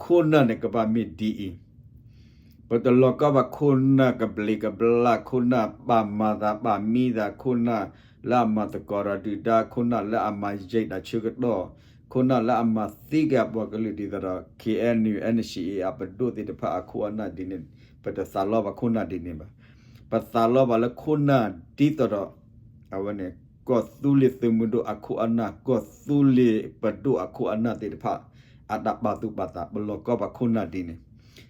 ခိၣ်နၢ်န့ၣ် ကဘၣ်မ့ၢ်ဒ်အံၤ ပတလီၤကီဘၣ်ခိၣ်နၢ်ကဘျံးကဘျၣ်, ခိၣ်နၢ်ပာ်မၤသးပာ်မံသး, ခိၣ်နၢ်လၢအမၤသကိးဒီးဒုၣ်ဒါ, ခိၣ်နၢ်လၢအမၤယံာ်တၢ်ဆၢကတီၢ်, ခိၣ်နၢ်လၢအမၤသံက့ၤအပှၤကလုာ်ဒ်သိးဒီး ခ့ၣ်အဲၣ်ယူၣ် အ့ၣ်အၣ်ၡံၣ်အ့ၣ် အပဒိၣ်သ့ၣ်တဖၣ်အခိၣ်အနၢ်ဒ်န့ၣ်, ပတသးလီဘၣ်ခိၣ်နၢ်ဒ်န့ၣ်ဘၣ်. ပသးလီဘၣ်လၢခိၣ်နၢ်ဒ်သိးဒီး အဝဲန့ၣ် ကီၢ်သူလ့ၤသုးမုၢ်ဒိၣ်အခိၣ်အနၢ်, ကီၢ်သူလ့ၤပဒိၣ်အခိၣ်အနၢ်သ့ၣ်တဖၣ် အတၢ်ပာ်သူၣ်ပာ်သး ပလီၤကီဘၣ်ခိၣ်နၢ်ဒ်န့ၣ်,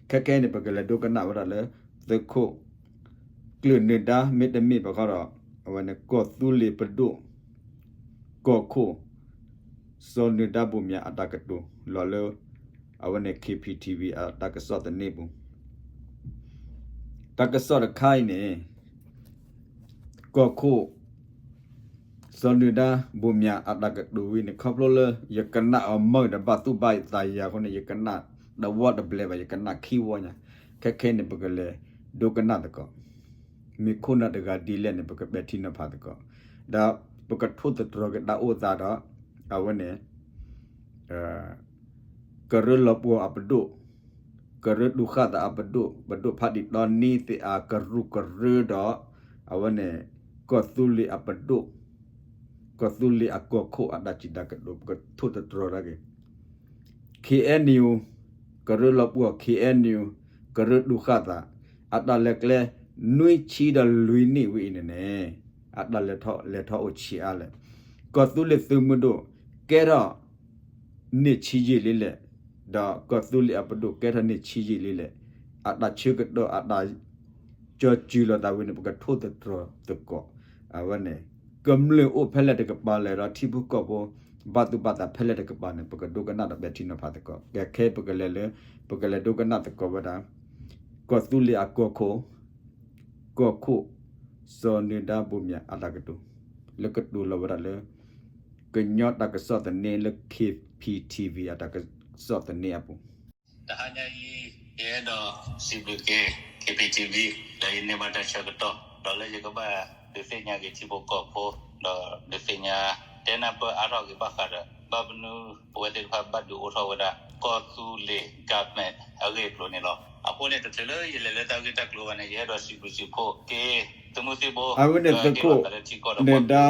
ခဲခဲအံၤန့ၣ် ပကလဲၤဒိကနၣ်ဝဲဒၣ်လၢ သုးခိၣ် ကျၢၢ်နၢၤဒါ မ့တမ့ၢ်ဘၣ်ဃီဒီး အဝဲန့ၣ် ကီၢ်သူလ့ၤပဒိၣ် ကီၢ်ခိၣ် စီၤနၢၤဒါဘိၣ်မၠးအတၢ်ကတိၤလီၤလၢ အဝဲန့ၣ် ခ့ၣ်ပံၣ်ထံၣ်ဝံၤ အတၢ်ကစီၣ်သန့ပူၤ တၢ်ကစီၣ်တခါအံၤန့ၣ် ကီၢ်ခိၣ် စီၤနၢၤဒါဘိၣ်မၠးအတၢ်ကတိၤဝံၤန့ၣ် ခီဖျိလၢယကနၣ်အီၤမုာ်ဒီးဘၣ်သူၣ်ဘၣ်သးယၤအဃိန့ၣ် ယကနၣ်တဝီတဘျဲၣ်ဘၣ် ယကနၣ်ခံဝီညါ, ခဲခဲအံၤန့ၣ် ပကလဲၤဒိကနၣ်သကိး, မ့ၢ်ခိၣ်နၢ်တဂၤဒ်လဲၣ်န့ၣ် ပကပဲာ်ထံနီၤဖးသကိး, ဒီးပကထိၣ်သတြီၤက့ၤတၢ်အိၣ်သးဒီး အဝဲန့ၣ် ကရၢလီၤပှီၢ်အပဒိၣ်, ကရၢတူၢ်ဃာ်သးအပဒိၣ်, ပဒိၣ်ဖးတံၢ်တီနံသ့ၣ်အကရူၢ်ကရၢဒီး အဝဲန့ၣ် ကီၢ်သူလ့ၤအပဒိၣ်, ကီၢ်သူလ့ၤအကီၢ်ခိၣ်အတၢ်စံးတၢ်ကတိၤ ပကထိၣ်သတြီၤတၢ်က့ၤ ခ့ၣ်အဲၣ်ယူၣ် ကရၢလီၤပှီၢ် ခ့ၣ်အဲၣ်ယူၣ် ကရၢတူၢ်ဃာ်သး အတၢ်လဲၤကျဲ နွံဆံဒီးလွံၢ်နံၣ်ဝံၤအံၤန့ၣ်န့ၣ် အတၢ်လဲၤထီၣ်အိၣ်ဆံးအါလဲၣ်, ကီၢ်သူလ့ၤသုးမုၢ်ဒိၣ် ကဲထီၣ် န့ၢ်ဆံးယံာ်လံလဲၣ်, ဒီးကီၢ်သူလ့ၤအပဒိၣ်ကဲထီၣ်န့ၢ်ဆံးယံာ်လံလဲၣ်, အတၢ်ဆၢကတီၢ် အတၢ် ကၠီၤစုၤလိာ်သးဝံၤန့ၣ် ပကထိၣ်သတြီၤသကိး, အဝဲန့ၣ် ကမျၢၢ်အိၣ်ဖဲလဲၣ်တကပၤလဲၣ်ဒီးထံဖိကီၢ်ဖိ ဘၣ်သူၣ်ဘၣ်သးဖဲလဲၣ်တကပၤန့ၣ် ပကဒိကနၣ်ဒီးပဲာ်ထံနီၤဖးသကိး, ကဲခဲပကလဲၤလၢ ပကလဲၤဒိကနၣ်သကိးဝဲဒၣ် ကီၢ်သူလ့ၤအကီၢ်ခိၣ် ကီၢ်ခိၣ် စီၤနၢၤဒါဘိၣ်မၠးအတၢ်ကတိၤ လၢကတိၤလီၤဝဲဒၣ်လၢ ကညီတၢ်ကစီၣ်သန့လၢ K P T V အတၢ်ကစီၣ်သန့အပူၤ တဟါညါအံၤ ယအဲၣ်ဒိးစံးဘျုးက့ၤ K P T V ဒီးယန့ၢ်ဘၣ်တၢ်ဆၢကတီၢ် ဒီးလၢယကဘၣ်ဒုးသ့ၣ်ညါက့ၤထံဖိကီၢ်ဖိ ဒီးဒုးသ့ၣ်ညါတဲနၢ်ပၢၢ်အါထီၣ်က့ၤဘၣ်ဃးဒီး ဘၣ်မနုၤပဝဲသ့ၣ်တဖၣ်ဘၣ်ဒုးအိၣ်ထီၣ်ဝဲဒၣ် ကီၢ်သူလ့ၤ government အဂ့ၢ်အကျိၤန့ၣ်လီၤ. အဃိန့ၣ် တချုးလၢယလဲၤလၢတၢ်ဂ့ၢ်တၢ်ကျိၤဘၣ်န့ၣ် ယအဲၣ်ဒိးစံးဘျုးစံးဖှိၣ်က့ၤ သုးမုၢ်သံၣ်ဘိ အဝဲန့ၣ်သုးခိၣ် နဒါ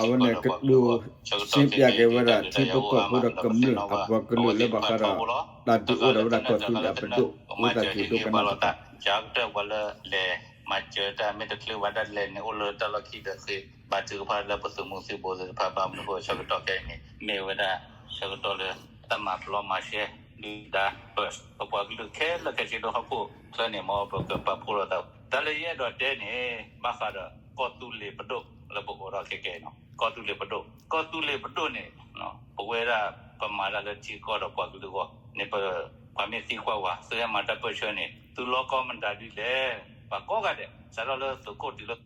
အဝဲန့ၣ်ကတိၤ ရှင်းပြက့ၤဝဲဒၣ်ထံဖိကီၢ်ဖိဒီးကမျၢၢ်အပှၤကလုာ်လၢဘၣ်ဃးဒီး တၢ်ဒုးအိၣ်ဒီးဝဲဒၣ်ကီၢ်သူလ့ၤအပဒိၣ် ဝံသးစူၤဒိကနၣ်တၢ် ဆၢကတီၢ်ခဲအံၤန့ၣ် ဘၣ်လီၤသး ဆၢကတီၢ်ပှၤလၢလဲၤမၤစၢၤတၢ် မ့ၢ်တချုးဘၣ်တၢ်လဲၤန့ၣ် အိၣ်လၢတၢ်လီၢ်ခံဒီးဃ့ဘါထုကဖၣ်လၢပသုးမုၢ်သံၣ်ဘိသ့ၣ်တဖၣ် ဘၣ်မနုၤအဃိ ဆၢကတီၢ်ခဲအံၤန့ၣ် မ့ၢ်ဝဲဒၣ်ဆၢကတီၢ်လၢ တၢ်မၤပျီမၤရှဲ ဒုၣ်ဒါ ပပှၤကလုာ်ခဲလၢာ်ခဲဆ့ဒိၣ်ဟီၣ်ခိၣ်ချၢန့ၣ် မ်ပကပာ်ဖှိၣ်လိာ်သး တၢ်လၢယအဲၣ်ဒိးတဲန့ၣ် ဘၣ်ဃးဒီးကီၢ်သူလ့ၤပဒိၣ်လၢပအိးထီၣ်ခဲကဲအံၤန့ၣ် ကီၢ်သူလ့ၤပဒိၣ် ကီၢ်သူလ့ၤပဒိၣ်န့ၣ် ပဝဲဒၣ်ပမၤတၢ်လၢထံကီၢ်ဒီးပှၤကလုာ်အဂီၢ်န့ၣ် ပ ပှၤမ့ၢ်သံကွၢ်ဝဲ သုဟဲမၤတၢ်ပၢၢ်ဆၢန့ၣ် သုလီၢ်ကီၢ်မတၤဒ်လဲၣ် ပှၤကိးဂၤဒဲး စးထီၣ်လၢသုးခိၣ်တုၤလၢ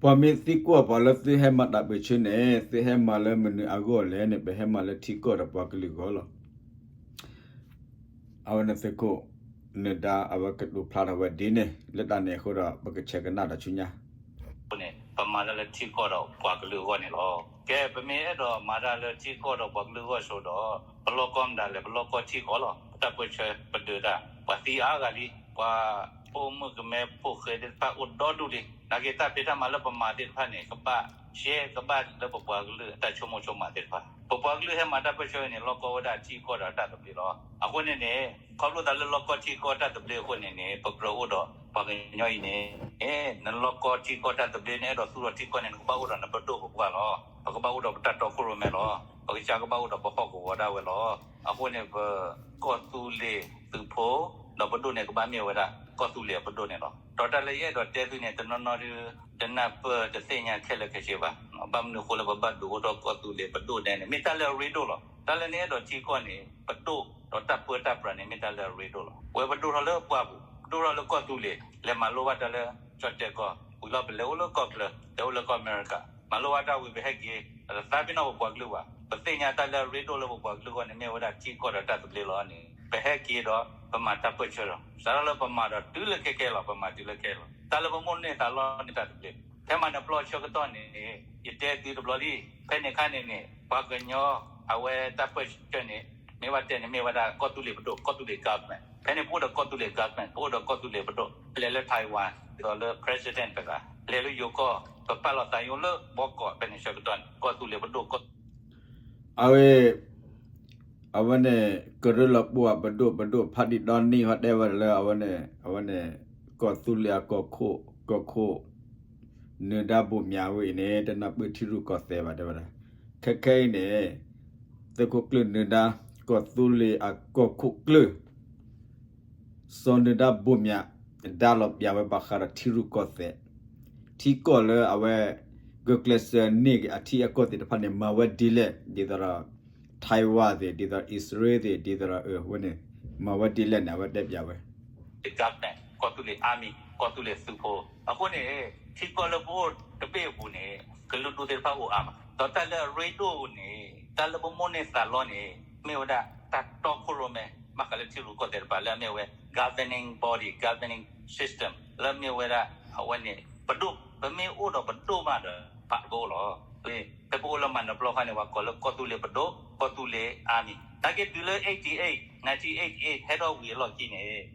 ပှၤမ့ၢ်သံကွၢ်ပှၤလၢသုဟဲမၤတၢ်ပၢၢ်ဆၢန့ၣ် သုဟဲမၤလၢမနုၤအဂီၢ်လဲၣ်န့ၣ် ပဟဲမၤလၢထံကီၢ်ဒီးပှၤကလုာ်အဂီၢ်လီၤ. အဝဲန့ၣ်သုးခိၣ် နဒါ အဝဲကတိၤဖျါထီၣ်ဝဲဒ်န့ၣ် လၢတၢ်န့ၣ်အဃိဒီး ပကဆဲးကနၣ်ဒီးဆူညါ န့ၣ် ပမၤတၢ်လၢထံကီၢ်ဒီးပှၤကလုာ်အဂီၢ်န့ၣ်လီၤ. ကဲ ပမ့ၢ်အဲၣ်ဒိးမၤတၢ်လၢထံကီၢ်ဒီးပှၤကလုာ်အဂီၢ်ဆိဒီး ပလီၢ်ကီၢ်မတၤလဲၣ် ပလီၢ်ကီၢ်ထံကီၢ်လီၤ. ပတၢ်ပၢၢ်ဆၢပဒုးတၢ် ပှၤသံအါဂၤလံ ပှၤပိာ်မုၣ်ကမဲဖိဃဲသ့ၣ်တဖၣ်အိၣ်ဒီဒူၣ်လံ. နာ်က့တၢ်ဖံးတၢ်မၤလၢပမၤသ့ၣ်တဖၣ်န့ၣ် ကဘၣ်ရှဲကဘၣ်လၢပပှၤကလုာ်အတၢ်ဆိကမိၣ်ဆိကမးသ့ၣ်တဖၣ် ပပှၤကလုာ်ဟဲမၤတၢ်ပၢၢ်ဆၢန့ၣ် လီၢ်ကီၢ်ဝဲဒၣ်ထံကီၢ်ဒီးတၢ်သဘျ့လီၤ. အဃိန့ၣ်န့ၣ် ခီဖျိသးလၢလီၢ်ကီၢ်ထံကီၢ်တၢ်သဘျ့အဃိန့ၣ်န့ၣ် ပကြၢးအိၣ်ဒီးပှၤကညီအံၤန့ၣ် နလီၢ်ကီၢ်ထံကီၢ်တၢ်သဘျ့ နအဲၣ်ဒိးသူၣ်ထီၣ်ထံကီၢ်န့ၣ် နကဘၣ်အိၣ်ဒီးနပဒိၣ်ပပှၢ်လီၤ. ပကဘၣ်အိၣ်ဒီးပတၢ်တီခိၣ်ရိၣ်မဲလီၤ. ပကစၢ်ကဘၣ်အိၣ်ဒီးပဟီၣ်ကဝီၤဒၣ်ဝဲလီၤ. အဃိန့ၣ် ပကီၢ်သူလ့ၤသုးဖိ ဒီးပဒိၣ်န့ၣ် ကဘၣ်မ့ၢ်ဝဲဒၣ်ကီၢ်သူလ့ၤအပဒိၣ်န့ၣ်လီၤ. ဒီးတၢ်လၢယအဲၣ်ဒိးတဲသုန့ၣ် တနီၤနီၤဒုး တနၢ်ပၢၢ်တသ့ၣ်ညါခဲလၢာ်ခဲဆ့ဘၣ်. ဘၣ်မနုၤအဃိလၢပဘၣ်ဒုးအိၣ်ထီၣ်ကီၢ်သူလ့ၤပဒိၣ်ဒဲးန့ၣ် မ့ၢ်တၢ်လၢအရ့ဒိၣ်လီၤ. တၢ်လၢနအဲၣ်ဒိးထံကီၢ်န့ၣ် ပဒိၣ်ဒီးတၢ်ပၢတၢ်ပြးန့ၣ် မ့ၢ်တၢ်လၢအရ့ဒိၣ်လီၤ. ဝဲပဒိၣ်ထီၣ်လၢပှၢ်ပူၤ ပဒိၣ်ထီၣ်လၢကီၢ်သူလ့ၤ လဲၤမၤလိဘၣ်တၢ်လၢကၠီၣ်တဲၣ်ကီၢ် ဝံၤလီၤပလဲၤအိၣ်လၢကီၢ်ချၢ လဲၤအိၣ်လၢကီၢ်အမဲရကၤ မၤလိဘၣ်တၢ်ဝံၤပဟဲက့ၤ တသးပ့ၤနီၣ်ပပှၤကလုာ်ဘၣ်. ပသ့ၣ်ညါတၢ်လၢအရ့ဒိၣ်လၢပပှၤကလုာ်အဂီၢ်န့ၣ် မ့ၢ်ဝဲဒၣ်ထံကီၢ်ဒီးတၢ်သဘျ့လီၤန့ၣ် ပဟဲက့ၤဒီးပမၤတၢ်ပၢၢ်ဆၢလီၤ. စးထီၣ်လၢပမၤဒီးတုၤလၢခဲကဲလီၤ ပမၤတုၤလၢခဲလီၤ. တၢ်လၢပမိၣ်န့ၢ်သးလီန့ၣ်တၢ်သဘျ့ ဖဲမၤနၢၤပျီဆၢကတီၢ်န့ၣ် ယတဲသုတဘျီလံ ဖဲန့ၣ်ခါန့ၣ်န့ၣ် ပှၤကညီ အဝဲတၢ်ပၢၢ်ဆၢန့ၣ် မ့ၢ်ဘၣ်တဲန့ၣ် မ့ၢ်ဝဲဒၣ်ကီၢ်သူလ့ၤပဒိၣ် ကီၢ်သူလ့ၤ government ဖဲန့ၣ်ပအိၣ်ဒီးကီၢ်သူလ့ၤ government ပအိၣ်ဒီးကီၢ်သူလ့ၤပဒိၣ် ပလဲၤလၢ Taiwan ဒ်သိးလၢ president တဂၤ လဲၤလၢယိၤကီၢ် ပပာ်လီၤသးယိလၢဘီကီး ဖဲန့ၣ်ဆၢကတီၢ်န့ၣ် ကီၢ်သူလ့ၤပဒိၣ်ကီၢ် အဝဲ အဝဲန့ၣ် ကရၢလီၤပှီၢ်ပဒိၣ်ပဒိၣ် ဖးဒံၣ်ဒီနံၣ် ဟီတဲဝဲဒၣ်လၢအဝဲန့ၣ် အဝဲန့ၣ် ကီၢ်သူလ့ၤအကီၢ်ခိၣ် ကီၢ်ခိၣ် နၢၤဒါဘိၣ်မၠးဝဲအံၤန့ၣ် တနၢ်ပၢၢ်ထံရူၢ်ကီၢ်သဲးဘၣ်တဲဝဲဒၣ်. ခဲခဲအံၤန့ၣ် သုးခိၣ်ကျၢၢ်နၢၤဒါ ကီၢ်သူလ့ၤအကီၢ်ခိၣ်ကျၢၢ် စီၤနၢၤဒါဘိၣ်မၠး ဒါလီၤပျးဝဲဘၣ်ဃးဒီးထံရူၢ်ကီၢ်သဲး ထံကီၢ်လၢအဝဲ ဂုာ်ကျဲးစၢးန့ၢ်က့ၤအထံအကီၢ်သ့ၣ်တဖၣ်န့ၣ် မၤဝဲဒ်လဲၣ် ဒ်သိးဒီး Taiwan သ့ၣ် ဒ်သိးအံၣ်စရ့လးသ့ၣ် ဒ်သိးဒီးအဝဲန့ၣ် မၤဝဲဒ်လဲၣ်န့ၣ် အဝဲတဲပျးဝဲ government ကီၢ်သူလ့ၤ army ကီၢ်သူလ့ၤသုးဖိ အဃိန့ၣ် ထံကီၢ်လၢပအိၣ်တဘ့ၣ်အပူၤန့ၣ် ကလုာ်ဒူၣ်သ့ၣ်တဖၣ်အိၣ်အါမး ဒီးတၢ်လၢအရ့ဒိၣ်န့ၣ် တၢ်လၢပမိၣ်န့ၢ်သးလီန့ၣ် မ့ၢ်ဝဲဒၣ်တၢ်တီခိၣ်ရိၣ်မဲ ဘၣ်ဃးလၢထံရူၢ်ကီၢ်သဲးတဖၣ် လၢအမ့ၢ်ဝဲ governing body governing system လၢမ့ၢ်ဝဲဒၣ် အဝဲန့ၣ် ပဒိၣ် ပမ့ၢ်အိၣ်ဒီးပဒိၣ်မးဒီး ပာ်တဘိလီၤ. ဖဲပအိၣ်လၢမၤနၢၤပျီခါန့ၣ် ပှၤကိးလၢကီၢ်သူလ့ၤပဒိၣ် ကီၢ်သူလ့ၤ army နာ်က့တုၤလၢ eighty eight nineteen eighty eight ဟဲထီၣ်ဝံၤအလီၢ်ခံန့ၣ်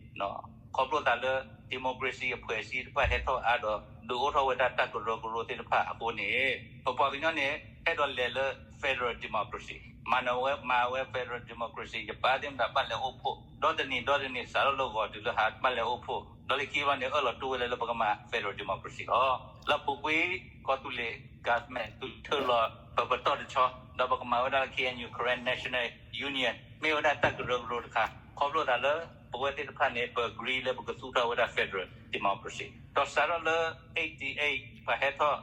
ခီဖျိသးလၢ democracy အဖွဲ့အစည်းတဖၣ်ဟဲထီၣ်အါဒီး ဒုးအိၣ်ထီၣ်ဝဲဒၣ်တၢ်ကရၢကရိသ့ၣ်တဖၣ်အဃိန့ၣ် ပပှၤကညီန့ၣ် ဟဲဒီးလဲၤလၢ federal democracy မၤနၢၤဝဲ မၤဝဲ federal democracy ယပၢ်သ့ၣ်မတၤဘၣ်လဲၤအိၣ်ဖှိၣ် ဒီတနံၤဒီတနံၤ စးထီၣ်လၢဂီၤတုၤလၢဟါ ဘၣ်လဲၤအိၣ်ဖှိၣ် ဒီးလၢခံဘျီန့ၣ် အၢၣ်လီၤတူၢ်ဝဲလၢ လၢပကမၤ federal democracy လီၤ. လၢအပူၤကွံာ် ကီၢ်သူလ့ၤ government သုးထၢလီၤ ပပတီၢ်တဆီ ဒီးပကမၤဝဲဒၣ်လၢ K N U Karen National Union မ့ၢ်ဝဲဒၣ်တၢ်ကရၢကရိတခါ ခီဖျိသးလၢ ပဝဲသ့ၣ်တဖၣ်န့ၣ် ပagreeလၢပကသူၣ်ထီၣ်ဝဲဒၣ် federal democracy ဒီးစးထီၣ်လၢ eighty eight ပှၤဟဲထီၣ်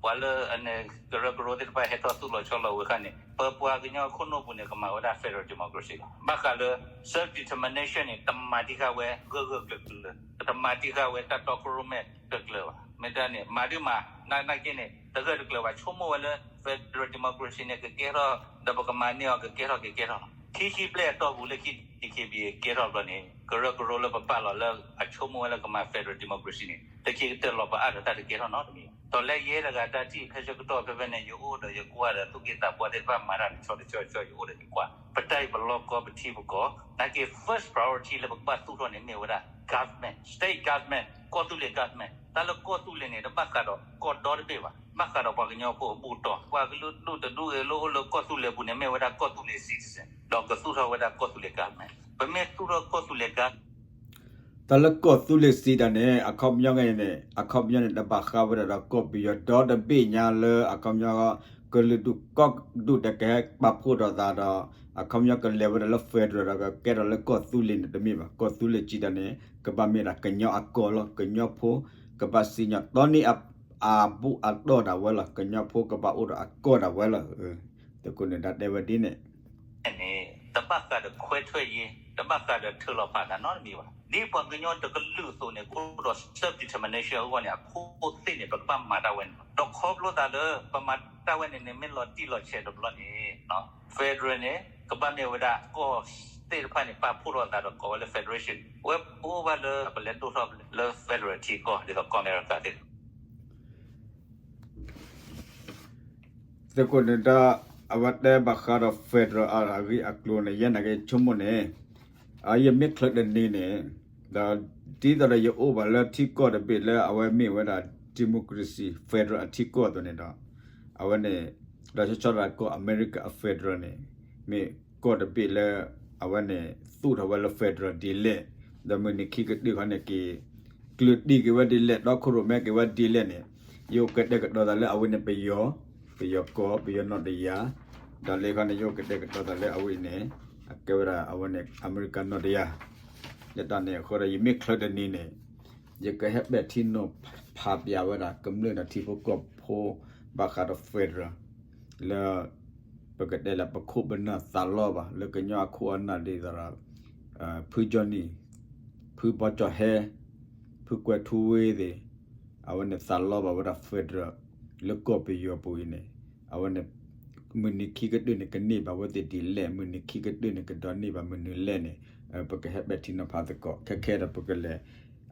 ပှၤလၢအန့ၣ် ကရၢကရိသ့ၣ်တဖၣ်ဟဲထီၣ်သူၣ်လီၤဆီလီၤဝဲအခါန့ၣ် ပပှၤကညီခိၣ်နူာ်ပူၤန့ၣ် ကမၤဝဲဒၣ် federal democracy လီၤ. ဘၣ်ဃးလၢ self determination န့ၣ် တမၤတံၢ်ဃာ်ဝဲဂၢၢ်ဂၢၢ်ကျၢၤကျၢၤ တမၤတံၢ်ဃာ်ဝဲတၢ်တီခိၣ်ရိၣ်မဲကျၢၤကျၢၤဘၣ်. မ့ၢ်တၢ်န့ၣ် မၤဒုးမၤ နာ်က့န့ၣ် တဂၢၢ်တကျၢၤဘၣ် ဆိကမိၣ်ဝဲလၢ federal democracy န့ၣ် ကကဲထီၣ် ဒီးပကမၤန့ၢ်အီၤ ကကဲထီၣ်ကကဲထီၣ်လီၤ. ခံဆံဘျဲၣ်အတီၢ်ပူၤလၢခံ DKBA ကဲထီၣ်ဘျီန့ၣ် ကရၢကရိလၢပပာ်လီၤလၢအဆိကမိၣ်ဝဲလၢကမၤ federal democracy န့ၣ် တခံကတၢၢ်လီၤ ပအါဒီးတၢ်တကဲထီၣ်နီတမံၤဘၣ်. ဒီးလၢယဲတဂၤတၢ်ထံၣ်ဖဲဆၢကတီၢ်ဖဲဖဲန့ၣ် ယအိၣ်ဒီးယကွၢ်ဒီးသူၣ်က့သးပှၢ်သ့ၣ်တဖၣ်မၤတၢ်တဆီတဆီတဆီ ယအိၣ်ဒီးယကွၢ် ပတၢ်အံၤပလီၢ်ကီၢ်ပထံပကီၢ် နာ်က့ first priority လၢပကဘၣ်သူၣ်ထီၣ်န့ၣ်မ့ၢ်ဝဲဒၣ် government, state government ကီၢ်သူလ့ၤ government တၢ်လၢကီၢ်သူလ့ၤန့ၣ် တဘၣ်ဃးဒီးကီၢ်ဒီတဘ့ၣ်ဘၣ်, ဘၣ်ဃးဒီးပှၤကညီဖိအဘူၣ်တီၢ်, ပှၤကလုာ်ဒူၣ်တဒူၣ်အံၤလၢအိၣ်လၢကီၢ်သူလ့ၤပူၤန့ၣ် မ့ၢ်ဝဲဒၣ်ကီၢ်သူလ့ၤ citizen ဒီးကသူၣ်ထီၣ်ဝဲဒၣ်ကီၢ်သူလ့ၤ government. ပမ့ၢ်သူၣ်ထီၣ်ကီၢ်သူလ့ၤ government တၢ်လၢကီၢ်သူလ့ၤစံးတၢ်န့ၣ် အခီပညီန့ၣ် အခီပညီန့ၣ် တဘၣ်ဃးဝဲဒၣ်ဒီးကီၢ်ပယီၤဒီတဘ့ၣ်ညါလၢအခီပညီ ကလုာ်ဒူၣ်ကီၢ်ဒူၣ်ဒီးကဟဲပာ်ဖှိၣ်ထီၣ်သးဒီး အခီပညီကလဲၤဝဲဒၣ်လၢ federal ဒီးကကဲထီၣ်လၢကီၢ်သူလ့ၤန့ၣ်တမ့ၢ်ဘၣ်. ကီၢ်သူလ့ၤစံးတၢ်န့ၣ် ကဘၣ်မ့ၢ်ဒၣ်ကညီအကီၢ်လီၤ. ကညီဖိ ကဘၣ်စံၣ်ညီၣ်တီန့ၢ် အဘူၣ်အတီၢ်ဒၣ်ဝဲလီၤ. ကညီဖိကဘၣ်အိၣ်ဒီးအကီၢ်ဒၣ်ဝဲလီၤ. သုးခိၣ်နၢၤဒါတဲဝဲဒ်န့ၣ် န့ၣ် တဘၣ်ဃးဒီးခွဲထွက်ရေး, တဘၣ်ဃးဒီးထုးလီၤဖးသးနီတမံၤဘၣ်. ဒ်ပှၤကညီတကလုာ်အသိးန့ၣ် ကအိၣ်ဒီး self determination အဂီၢ်န့ၣ် အခိၣ်သ့ၣ်န့ၣ် ပကဘၣ်မၤတၢ်ဝဲန့ၣ်လီၤ. ဒီးခီဖျိသးလၢ ပမၤတၢ်ဝဲန့ၣ်န့ၣ် မ့ၢ်လီၤတံၢ်လီၤဆဲးတဘျီန့ၣ် federal န့ၣ် ကဘၣ်မ့ၢ်ဝဲဒၣ်ကီၢ်သ့ၣ်တဖၣ်န့ၣ် ပာ်ဖှိၣ်ထီၣ်သးဒီးကိးဝဲလၢ federation ဝဲပအိၣ်ဘၣ်လၢပလဲၤဒိၣ်ထီၣ်လၢ federal ထံကီၢ် ဒ်သိးကီၢ်အမဲရကၤသ့ၣ်တဖၣ် သုးခိၣ်နၢၤဒါ အဝဲတဲဘၣ်ဃးဒီး federal အဂ့ၢ်အကျိၤန့ၣ် ယဲနာ်က့ဆိကမိၣ်န့ၣ် ယမ့ၢ်ချုးတနံၤန့ၣ် ဒီးဒ်သိးဒီးယအိၣ်ဘၣ်လၢထံကီၢ်တဘ့ၣ်လၢအဝဲမ့ၢ်ဝဲဒၣ် democracy federal အထံကီၢ်အသိးန့ၣ်ဒီး အဝဲန့ၣ် ဒီးဆီဆီဒၣ်ကီၢ်အမဲရကၤအ federal န့ၣ် မ့ၢ်ကီၢ်တဘ့ၣ်လၢ အဝဲန့ၣ်သူၣ်ထီၣ်ဝဲလၢ federal ဒ်လဲၣ်, ဒီးမုၢ်နံၤခံကတၢၢ်ခီန့ၣ်က့ၤ ကျၢၤတံၢ်က့ၤဝဲဒ်လဲၣ်, တီခိၣ်ရိၣ်မဲက့ၤဝဲဒ်လဲၣ်န့ၣ် ယအိၣ်ကတဲာ်ကတီၤသးလၢအဝဲန့ၣ်ပယီၤ, ပယီၤကီၢ်, ပယီၤနီၢ်တယၢ်, ဒီးလၢခီန့ၣ် ယအိၣ်ကတဲာ်ကတီၤသးလၢအဝဲန့ၣ် အကဲဝဲဒၣ်အဝဲန့ၣ် အမဲရကၤနီၢ်တယၢ်, လၢတၢ်န့ၣ်အဃိဒီး ယမ့ၢ်ချုးတနံၤန့ၣ် ယကဟဲပဲာ်ထံနီၤဖးပၠးဝဲဒၣ် ကမျၢၢ်ဒီးထံဖိကီၢ်ဖိ ဘၣ်ဃးဒီး federal လၢ ပကတဲလၢပခိၣ်ပနၢ်သးလီဘၣ် လၢကညီအခိၣ်အနၢ်ဒ်သိးဒီး ဖုကၠီနံၤ, ဖုဘီကၠီဟဲ, ဖုကွဲးထူဝ့သ့ၣ်, အဝဲန့ၣ်သးလီဘၣ်ဝဲဒၣ် federal လၢကီၢ်ပယီၤပူၤအံၤန့ၣ် အဝဲန့ၣ် မုၢ်နံၤခံကတၢၢ်န့ၣ် ကန့ၢ်ဘၣ်ဝဲသ့ၣ်ဒ်လဲၣ်, မုၢ်နံၤခံကတၢၢ်န့ၣ် ကဒိးန့ၢ်ဘၣ်မနုၤလဲၣ်န့ၣ် ပကဟဲပဲာ်ထံနီၤဖးသကိး ခဲခဲဒီးပကလဲၤ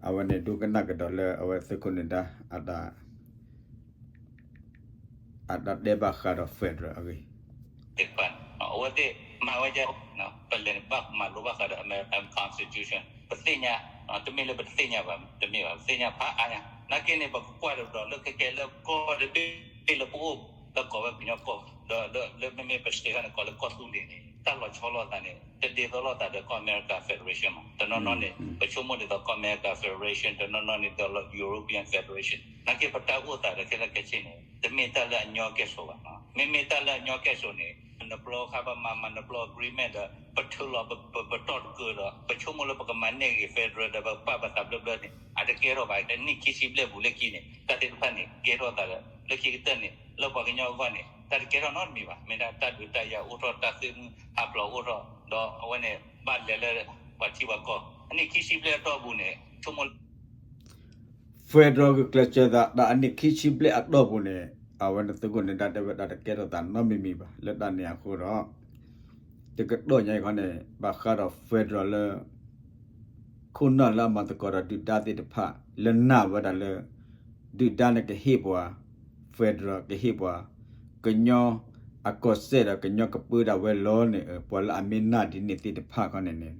အဝဲန့ၣ်ဒိကနၣ်ကဒီးလၢအဝဲသုးခိၣ်နၢၤဒါ အတၢ်တဲဘၣ်ဃးဒီး federal အဂ့ၢ် သ့ၣ်တဖၣ်န့ၣ် အဝဲသ့ၣ်မၤဝဲဒ် ပလဲၤန့ၣ် ဘၣ်မၤလိဘၣ်ဃးဒီး American Constitution ပသ့ၣ်ညါ, တမ့ၢ်လၢပတသ့ၣ်ညါဘၣ်, တမ့ၢ်ဘၣ်, ပသ့ၣ်ညါဖးအါညါ, နာ်က့န့ၣ် ပကကွၢ်ဒီးလၢခဲခဲလၢကီၢ်တဘ့ၣ်လၢပအိၣ် လၢကိးဝဲကညီကီၢ်, ဒီးလၢမ့မ့ၢ်ပ state ခီန့ၣ် ကိးလၢကီၢ်သူလ့ၤန့ၣ် တၢ်လီၤဆီလိာ်သးန့ၣ် တဒ်သိးလိာ်သးဒီးကီၢ်အမဲရကၤ federation မး, တနီၤနီၤန့ၣ် ပဆိကမိၣ်ဒ်သိးကီၢ်အမဲရကၤ federation, တနီၤနီၤန့ၣ်ဒီး European federation, နာ်က့ပတၢ်အိၣ်သးဒီးခဲလၢာ်ခဲဆ့န့ၣ် တမ့ၢ်တၢ်လၢအညီကဲၣ်ဆိးဘၣ်, မ့မ့ၢ်တၢ်လၢအညီကဲၣ်ဆိးန့ၣ် နပျီခါပမၤမၤ နပျီ agreement ဒီး ပထုးလီၤပတီၢ်တကၢၢ်ဒီး ပဆိကမိၣ်လၢပကမၤန့ၢ်ဂ့ၤ federal ဒီးပပာ်ပသးဘျၢဘျၢန့ၣ် အတကဲထီၣ်ဘၣ်, အနံၣ်ခံဆံဘျဲၣ်ပူၤလၢခံန့ၣ် တၢ်သ့ၣ်တဖၣ်န့ၣ် ကဲထီၣ်သးဒီး လၢခံကတၢၢ်န့ၣ် လၢပှၤကညီအဂီၢ်န့ၣ် တၢ်တကဲထီၣ်နီတမံၤဘၣ်, မ့ၢ်ဒၣ်တၢ်ဒုးတၢ်ယၤအိၣ်ထီၣ် တၢ်ဃ့ၢ်မှံဟးဖျိးအိၣ်ထီၣ် ဒီးအဝဲန့ၣ် ဘၣ်လဲၤလၢပှၤထံပှၤကီၢ် အနံၣ်ခံဆံဘျဲၣ်အတီၢ်ပူၤန့ၣ် ဆိကမိၣ် federal ဂုာ်ကျဲးစၢးသး တၢ်အနံၣ်ခံဆံဘျဲၣ်အတီၢ်ပူၤန့ၣ် အဝဲန့ၣ်သုးခိၣ်နၢၤဒါတဲဝဲဒၣ်တၢ်တကဲထီၣ်သးနီတမံၤမံၤဘၣ်. လၢတၢ်န့ၣ်အဃိဒီး တကတီၢ်ညါအံၤခီန့ၣ် ဘၣ်ဃးဒီး federal လၢ ခိၣ်နၢ်လၢအမၤသကိးဒီးဒုၣ်ဒါသ့ၣ်တဖၣ် လၢနာ်ဝဲဒၣ်လၢ ဒုၣ်ဒါန့ၣ်ကဟ့ၣ်ပှၤ federal ကဟ့ၣ်ပှၤ ကညီအကီၢ်စဲၣ်ဒီးကညီကပၢဒၣ်ဝဲလီၤန့ၣ် ပှၤလၢအမ့ၢ်နာ်ဒ်န့ၣ်သ့ၣ်တဖၣ်ခီန့ၣ်န့ၣ်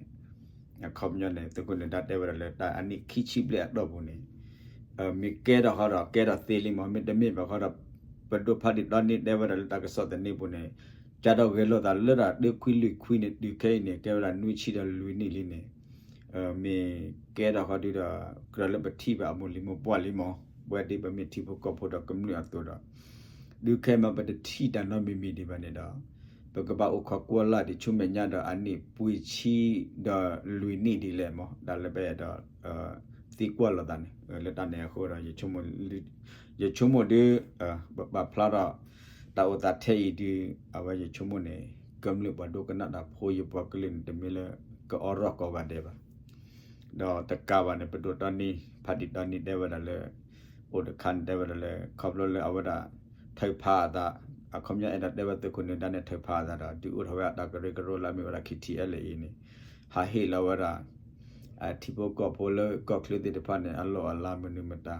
အခီပညီန့ၣ် သုးခိၣ်နၢၤဒါတဲဝဲဒၣ်လၢ တၢ်အနံၣ်ခံဆံဘျဲၣ်အတီၢ်ပူၤန့ၣ် မ့ၢ်ကဲထီၣ်ဃီဒီးကဲထီၣ်သ့လံမး, မ့တမ့ၢ်ဘၣ်ဃီဒီး ပဒိၣ်ဖးဒံးတီနံၤတဲဝဲဒၣ်လၢတၢ်ကစီၣ်သန့ပူၤန့ၣ် ကၢ်ထီၣ်ဂဲၤလိာ်သးလၢတၢ်တခွံလွံၢ်ခွံန့ၣ် တုၤခဲအံၤန့ၣ် ကဲဝဲဒၣ်နွံဆံဒီးလွံၢ်နံၣ်လံန့ၣ် မ့ၢ်ကဲထီၣ်ဃီဒုဒီး ကြၢးလၢပထံၣ်ဘၣ်အမိၢ်လံၤမိၢ်ပှၢ်လံမး, ပဝဲဒ်ပမ့ၢ်ထံဖိကီၢ်ဖိဒီးကမျၢၢ်အသိးဒီး တုၤခဲအံၤမး ပတထံၣ်တၢ်နီတမံၤမံၤဒံးဘၣ်န့ၣ်ဒီး ပကဘၣ်အိၣ်ခိးကွၢ်လၢ်ဒံးဆူမဲာ်ညါဒီးအနံၣ်ပှဲၤဆံဒီးလွံၢ်နံၣ်ဒ်လဲၣ်မး, တၢ်လၢပအဲၣ်ဒိး သံကွၢ်လိာ်သးန့ၣ် လၢတၢ်န့ၣ်အဃိဒီး ယဆိကမိၣ်ဒု ပပာ်ဖျါထီၣ် တၢ်အိၣ်သးထဲအံၤဒု အဝဲယဆိကမိၣ်န့ၣ် ကမျၢၢ်ပှၤဒိကနၣ်တၢ်ဖိ ယပှၤကလုာ်န့ၣ် တမ့ၢ်လၢကအီရီၣ်ကိးဂၤဒဲးဘၣ် ဒီးတကးဘၣ်န့ၣ် ပဒိၣ်တီနံၤ ဖးဒံးတီနံၤတဲဝဲဒၣ်လၢ အိၣ်တခါန့ၣ်တဲဝဲဒၣ်လၢ ခီဖျိလၢအဝဲဒၣ် ထုးဖးအသး, အခီပညီအဲၣ်ဒိးတဲဝဲသုးခိၣ်နၢၤဒါန့ၣ် ထုးဖးအသးဒီး ဒုးအိၣ်ထီၣ်ဝဲအတၢ်ကရၢကရိလၢအမ့ၢ်ဝဲဒၣ် KTLA အံၤန့ၣ်, ဟးဟ့ၣ်လီၤဝဲဒၣ် အထံဖိကီၢ်ဖိလၢကီၢ်ချၢသ့ၣ်တဖၣ်န့ၣ် အလီၢ်အလၤမနုၤမတၤ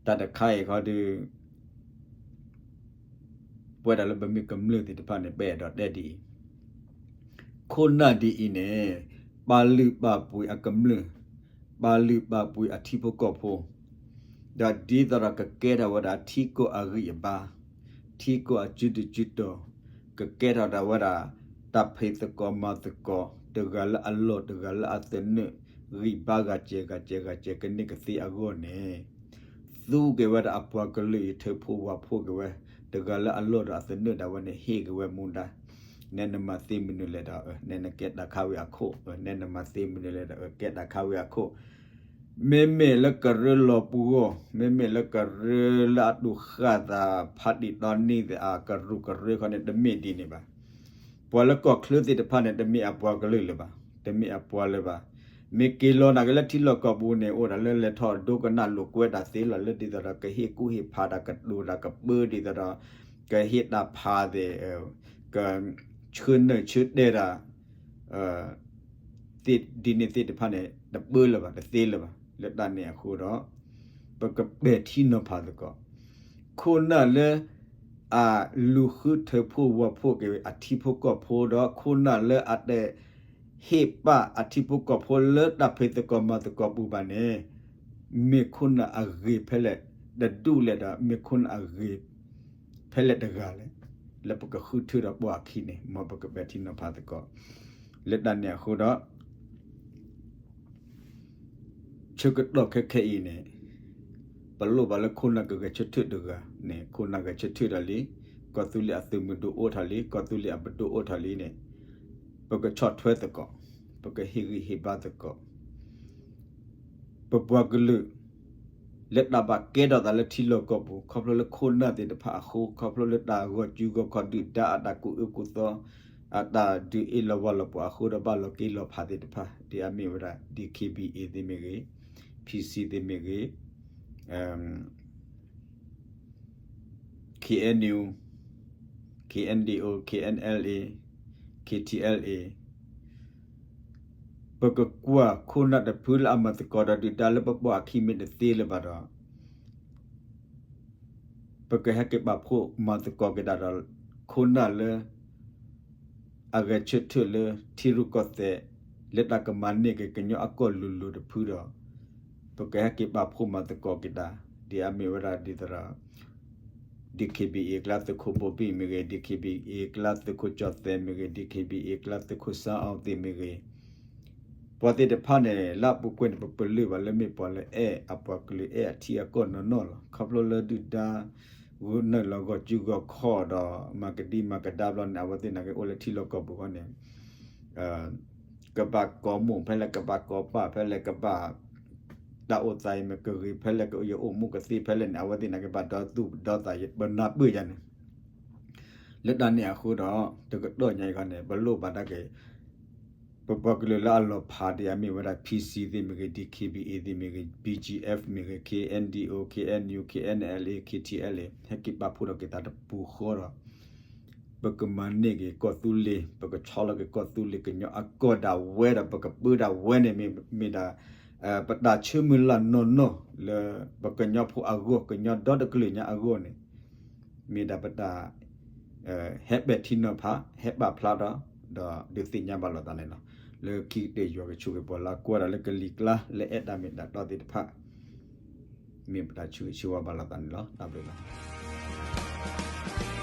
တၢ်တခါအံၤခီဒီး ပဝဲဒၣ်လၢပမ့ၢ်ကမျၢၢ်သ့ၣ်တဖၣ်န့ၣ် ပအဲၣ်ဒိးတဲဒ်အံၤ, ခိၣ်နၢ်ဒ်အံၤန့ၣ် ပာ်လုၢ်ပာ်ပှ့ၤအကမျၢၢ်, ပာ်လုၢ်ပာ်ပှ့ၤအထံဖိကီၢ်ဖိ, ဒီးဒ်သိးဒီးကကဲထီၣ်ဝဲဒၣ်ထံကီၢ်အဂံၢ်အဘါ, ထံကီၢ်အစုဒုစုတီၤ, ကကဲထီၣ်ဒၣ်ဝဲဒၣ် တၢ်ဖံးသကိးမၤသကိး တဂၤလၢအလီၢ်တဂၤလၢအသနၢၣ် ဂံၢ်ဘါဂၤစဲးဂၤစဲးဂၤစဲးကန့ၢ်ကသ့အဂီၢ်န့ၣ်, သူက့ၤဝဲဒၣ်အပှၤကလုာ်အံၤ ထုးဖှိၣ်ဝၣ်ဖှိၣ်က့ၤဝဲ, တဂၤလၢအလီၢ်ဒီးအသနၢၣ်ဒၣ်ဝဲန့ၣ် ဟ့ၣ်က့ၤဝဲမူဒါ, နဲနမၤသ့မနုၤလဲၣ်ဒီး နဲနကဲတၢ်ခါဝံၤအခိၣ်, နဲနမၤသ့မနုၤလဲၣ်ဒီး ကဲတၢ်ခါဝံၤအခိၣ် မ့မ့ၢ်လၢကရၢလီၤပူၤဂီၢ်, မ့မ့ၢ်လၢကရၢလၢအဒိၣ်ဃာ်သးဖးဒံၣ်တီနံၤသ့ၣ်အကရူၢ်ကရၢခီန့ၣ် တမ့ၢ်ဒ်န့ၣ်ဘၣ်. ပှၤလၢကီၢ်ချၢသ့ၣ်တဖၣ်န့ၣ် တမ့ၢ်အပှၤကလုာ်လၢၤဘၣ်, တမ့ၢ်အပှၤလၢၤဘၣ်. မ့ၢ်က့ၤလီၤနာ်က့လၢထံလီၢ်ကီၢ်ပူၤန့ၣ် အိၣ်ဒၣ်လၢလဲၤထီၣ်ဒိကနၣ်လိာ်ကွဲတၢ်သ့လီၤ လၢဒ်သိးဒီး ကဟ့ၣ်ကူၣ်ဟ့ၣ်ဖးတၢ်ကတိၤတၢ်ကပၢဒ်သိးဒီး ကဟ့ၣ်တၢ်ဖးသ့ၣ် ကဆၢနၢၣ်ဆၢတဲာ်တၢ် သ့ၣ်ဒ်န့ၣ်သ့ၣ်တဖၣ်န့ၣ် တပၢလၢၤဘၣ် တသ့လၢၤဘၣ်. လၢတၢ်န့ၣ်အဃိဒီး ပကပဲာ်ထံနီၤဖးသကိး ခိၣ်နၢ်လၢ အလူၤဃုထုးဖှိၣ်ဝီၤဖှိၣ်က့ၤအထံဖိကီၢ်ဖိဒီး ခိၣ်နၢ်လၢအတဟ့ၣ်ပာ်အထံဖိကီၢ်ဖိလၢတၢ်ဖံးသကိးမၤသကိးပူၤဘၣ်န့ၣ် မ့ၢ်ခိၣ်နၢ်အဂ့ၤဖဲလဲၣ်တဒူၣ်လဲၣ်ဒီး မ့ၢ်ခိၣ်နၢ်အဂ့ၤ ဖဲလဲၣ်တဂၤလဲၣ် လၢပကဃုထၢဒီးပိာ်အခံန့ၣ် မ်ပကပဲာ်ထံနီၤဖးသကိး လၢတၢ်န့ၣ်အဃိဒီး ဆၢကတီၢ်ခဲခဲအံၤန့ၣ် ပလိၣ်ဘၣ်လၢခိၣ်နၢ်ကဂဲၤဆၢထၢၣ်တဂၤန့ၣ် ခိၣ်နၢ်ဂဲၤဆၢထၢၣ်ဒီးလံ, ကီၢ်သူလ့ၤအသုးမုၢ်ဒိၣ်အိၣ်ထီၣ်လံ, ကီၢ်သူလ့ၤအပဒိၣ်အိၣ်ထီၣ်လံန့ၣ် ပကဆီၣ်ထွဲသကိး, ပကဟ့ၣ်ဂံၢ်ဟ့ၣ်ဘါသကိး ပပှၤကလုာ် လၢတၢ်ဘၣ်ကဲထီၣ်သးလၢထံလီၢ်ကီၢ်ပူၤ ခီဖျိလၢခိၣ်နၢ်သ့ၣ်တဖၣ်အဃိ, ခီဖျိလၢတၢ်ဂီၤစုဂီၤခီၣ်ဒုၣ်ဒါအတၢ်ကူၣ်အၢကူၣ်သီ, အတၢ်ဒုးအ့ၣ်လီၤဝီလီၤပှၤအဃိဒီး ဘၣ်လီၤက့ၤလီၤဖးသ့ၣ်တဖၣ် ဒ်အမ့ၢ်ဝဲဒၣ် DKBA သ့ၣ်မ့ၢ်ဂ့ၤ, PC သ့ၣ်မ့ၢ်ဂ့ၤ KNU, KNDO, KNLA, KTLA, ပကကွၢ်ခိၣ်နၢ်တဖုလၢအမၤသကိးဒီးဒုၣ်ဒါလၢပပိာ်အခံမ့ၢ်တသ့လၢၤဘၣ်ဒီး ပကဟဲက့ၤပာ်ဖှိၣ်မၤသကိးက့ၤတၢ်ဒီး ခိၣ်နၢ်လၢ အဂဲၤဆၢထၢၣ်လၢထံရူၢ်ကီၢ်သဲး လၢတၢ်ကမၤန့ၢ်က့ၤကညီအကီၢ်လိၤလိၤတဖုဒီး ပကဟဲက့ၤပာ်ဖှိၣ်မၤသကိးက့ၤတၢ် ဒ်အမ့ၢ်ဝဲဒၣ်ဒ်သိးဒီး DKBA အကျါသုးခိၣ်ဘိဘံၣ်မ့ၢ်ဂ့ၤ, DKBA အကျါသုးခိၣ်ကၠီၣ်သဲးမ့ၢ်ဂ့ၤ, DKBA အကျါသုးခိၣ်စၢအီၤသ့ၣ်မ့ၢ်ဂ့ၤ ပှၤသ့ၣ်တဖၣ်န့ၣ် လၢအပူၤကွံာ်န့ၣ် ပပလၢၢ်ဘၣ်လၢမ့ၢ်ပှၤလၢအဲၣ်အပှၤကလုာ်အဲၣ်အထံအကီၢ်နီၢ်နီၢ်လီၤ. ခီဖျိလၢဒုၣ်ဒါ ဂုာ်နုာ်လီၤဂီၤစုဂီၤခီၣ်ဒီး မၤကဒံမၤကဒါဘျီန့ၣ် အဝဲသ့ၣ်နာ်က့အိၣ်လၢထံလီၢ်ကီၢ်ပူၤဃီန့ၣ် ကဘၣ်ကိးမိၢ်ဖဲလဲၣ် ကဘၣ်ကိးပၢ်ဖဲလဲၣ် ကဘၣ် တၢ်အိၣ်သးအံၤမ့ၢ်ကဂ့ၤဖဲလဲၣ် ကအိၣ်မူကသ့ဖဲလဲၣ်န့ၣ် အဝဲသ့ၣ်နာ်က့ဘၣ်ဒီသူၣ်ဒီသး ပနၢ်ပၢၢ်ယၤန့ၣ် လၢတၢ်န့ၣ်အဃိဒီး တကတီၢ်ညါအံၤခီန့ၣ် ပလိၣ်ဘၣ်တၢ်က့ၤ ပပှၤကလုာ်လၢအလီၤဖးဒ်အမ့ၢ်ဝဲဒၣ် PC သ့ၣ်မ့ၢ်ဂ့ၤ, DKBA သ့ၣ်မ့ၢ်ဂ့ၤ, BGF မ့ၢ်ဂ့ၤ, KNDO, KNU, KNLA, KTLA ဟဲက့ၤပာ်ဖှိၣ်ထီၣ်က့ၤသးတပူၤဃီဒီး ပကမၤန့ၢ်က့ၤကီၢ်သူလ့ၤ ပကဆီလီၤက့ၤကီၢ်သူလ့ၤကညီအကီၢ်ဒၣ်ဝဲဒီး ပကပၢဒၣ်ဝဲန့ၣ် မ့ၢ်ဒၣ် ပတၢ်ဆၢမုၢ်လၢ်နီၢ်နီၢ်လၢ ပကညီဖိအဂီၢ် ကညီဒီတကလုာ်ညါအဂီၢ်န့ၣ် မ့ၢ်ဒၣ်ပတၢ် ဟဲပဲာ်ထံနီၤဖး ဟဲပာ်ဖျါထီၣ် ဒီးဒုးသ့ၣ်ညါဘၣ်လိာ်သးန့ၣ်လီၤ. လၢခံကတၢၢ်ယွၤကဆိၣ်ဂ့ၤပှၤလၢအကွၢ်တၢ်လၢကလံၤကျါ လၢအဲၣ်တၢ်မ့ၢ်တၢ်တီသ့ၣ်တဖၣ် မ့ၢ်ပတၢ်ဆိၣ်ဂ့ၤဆိၣ်ဝါဘၣ်လိာ်သးန့ၣ်လီၤ. တၢ်ဘျုးလီၤ.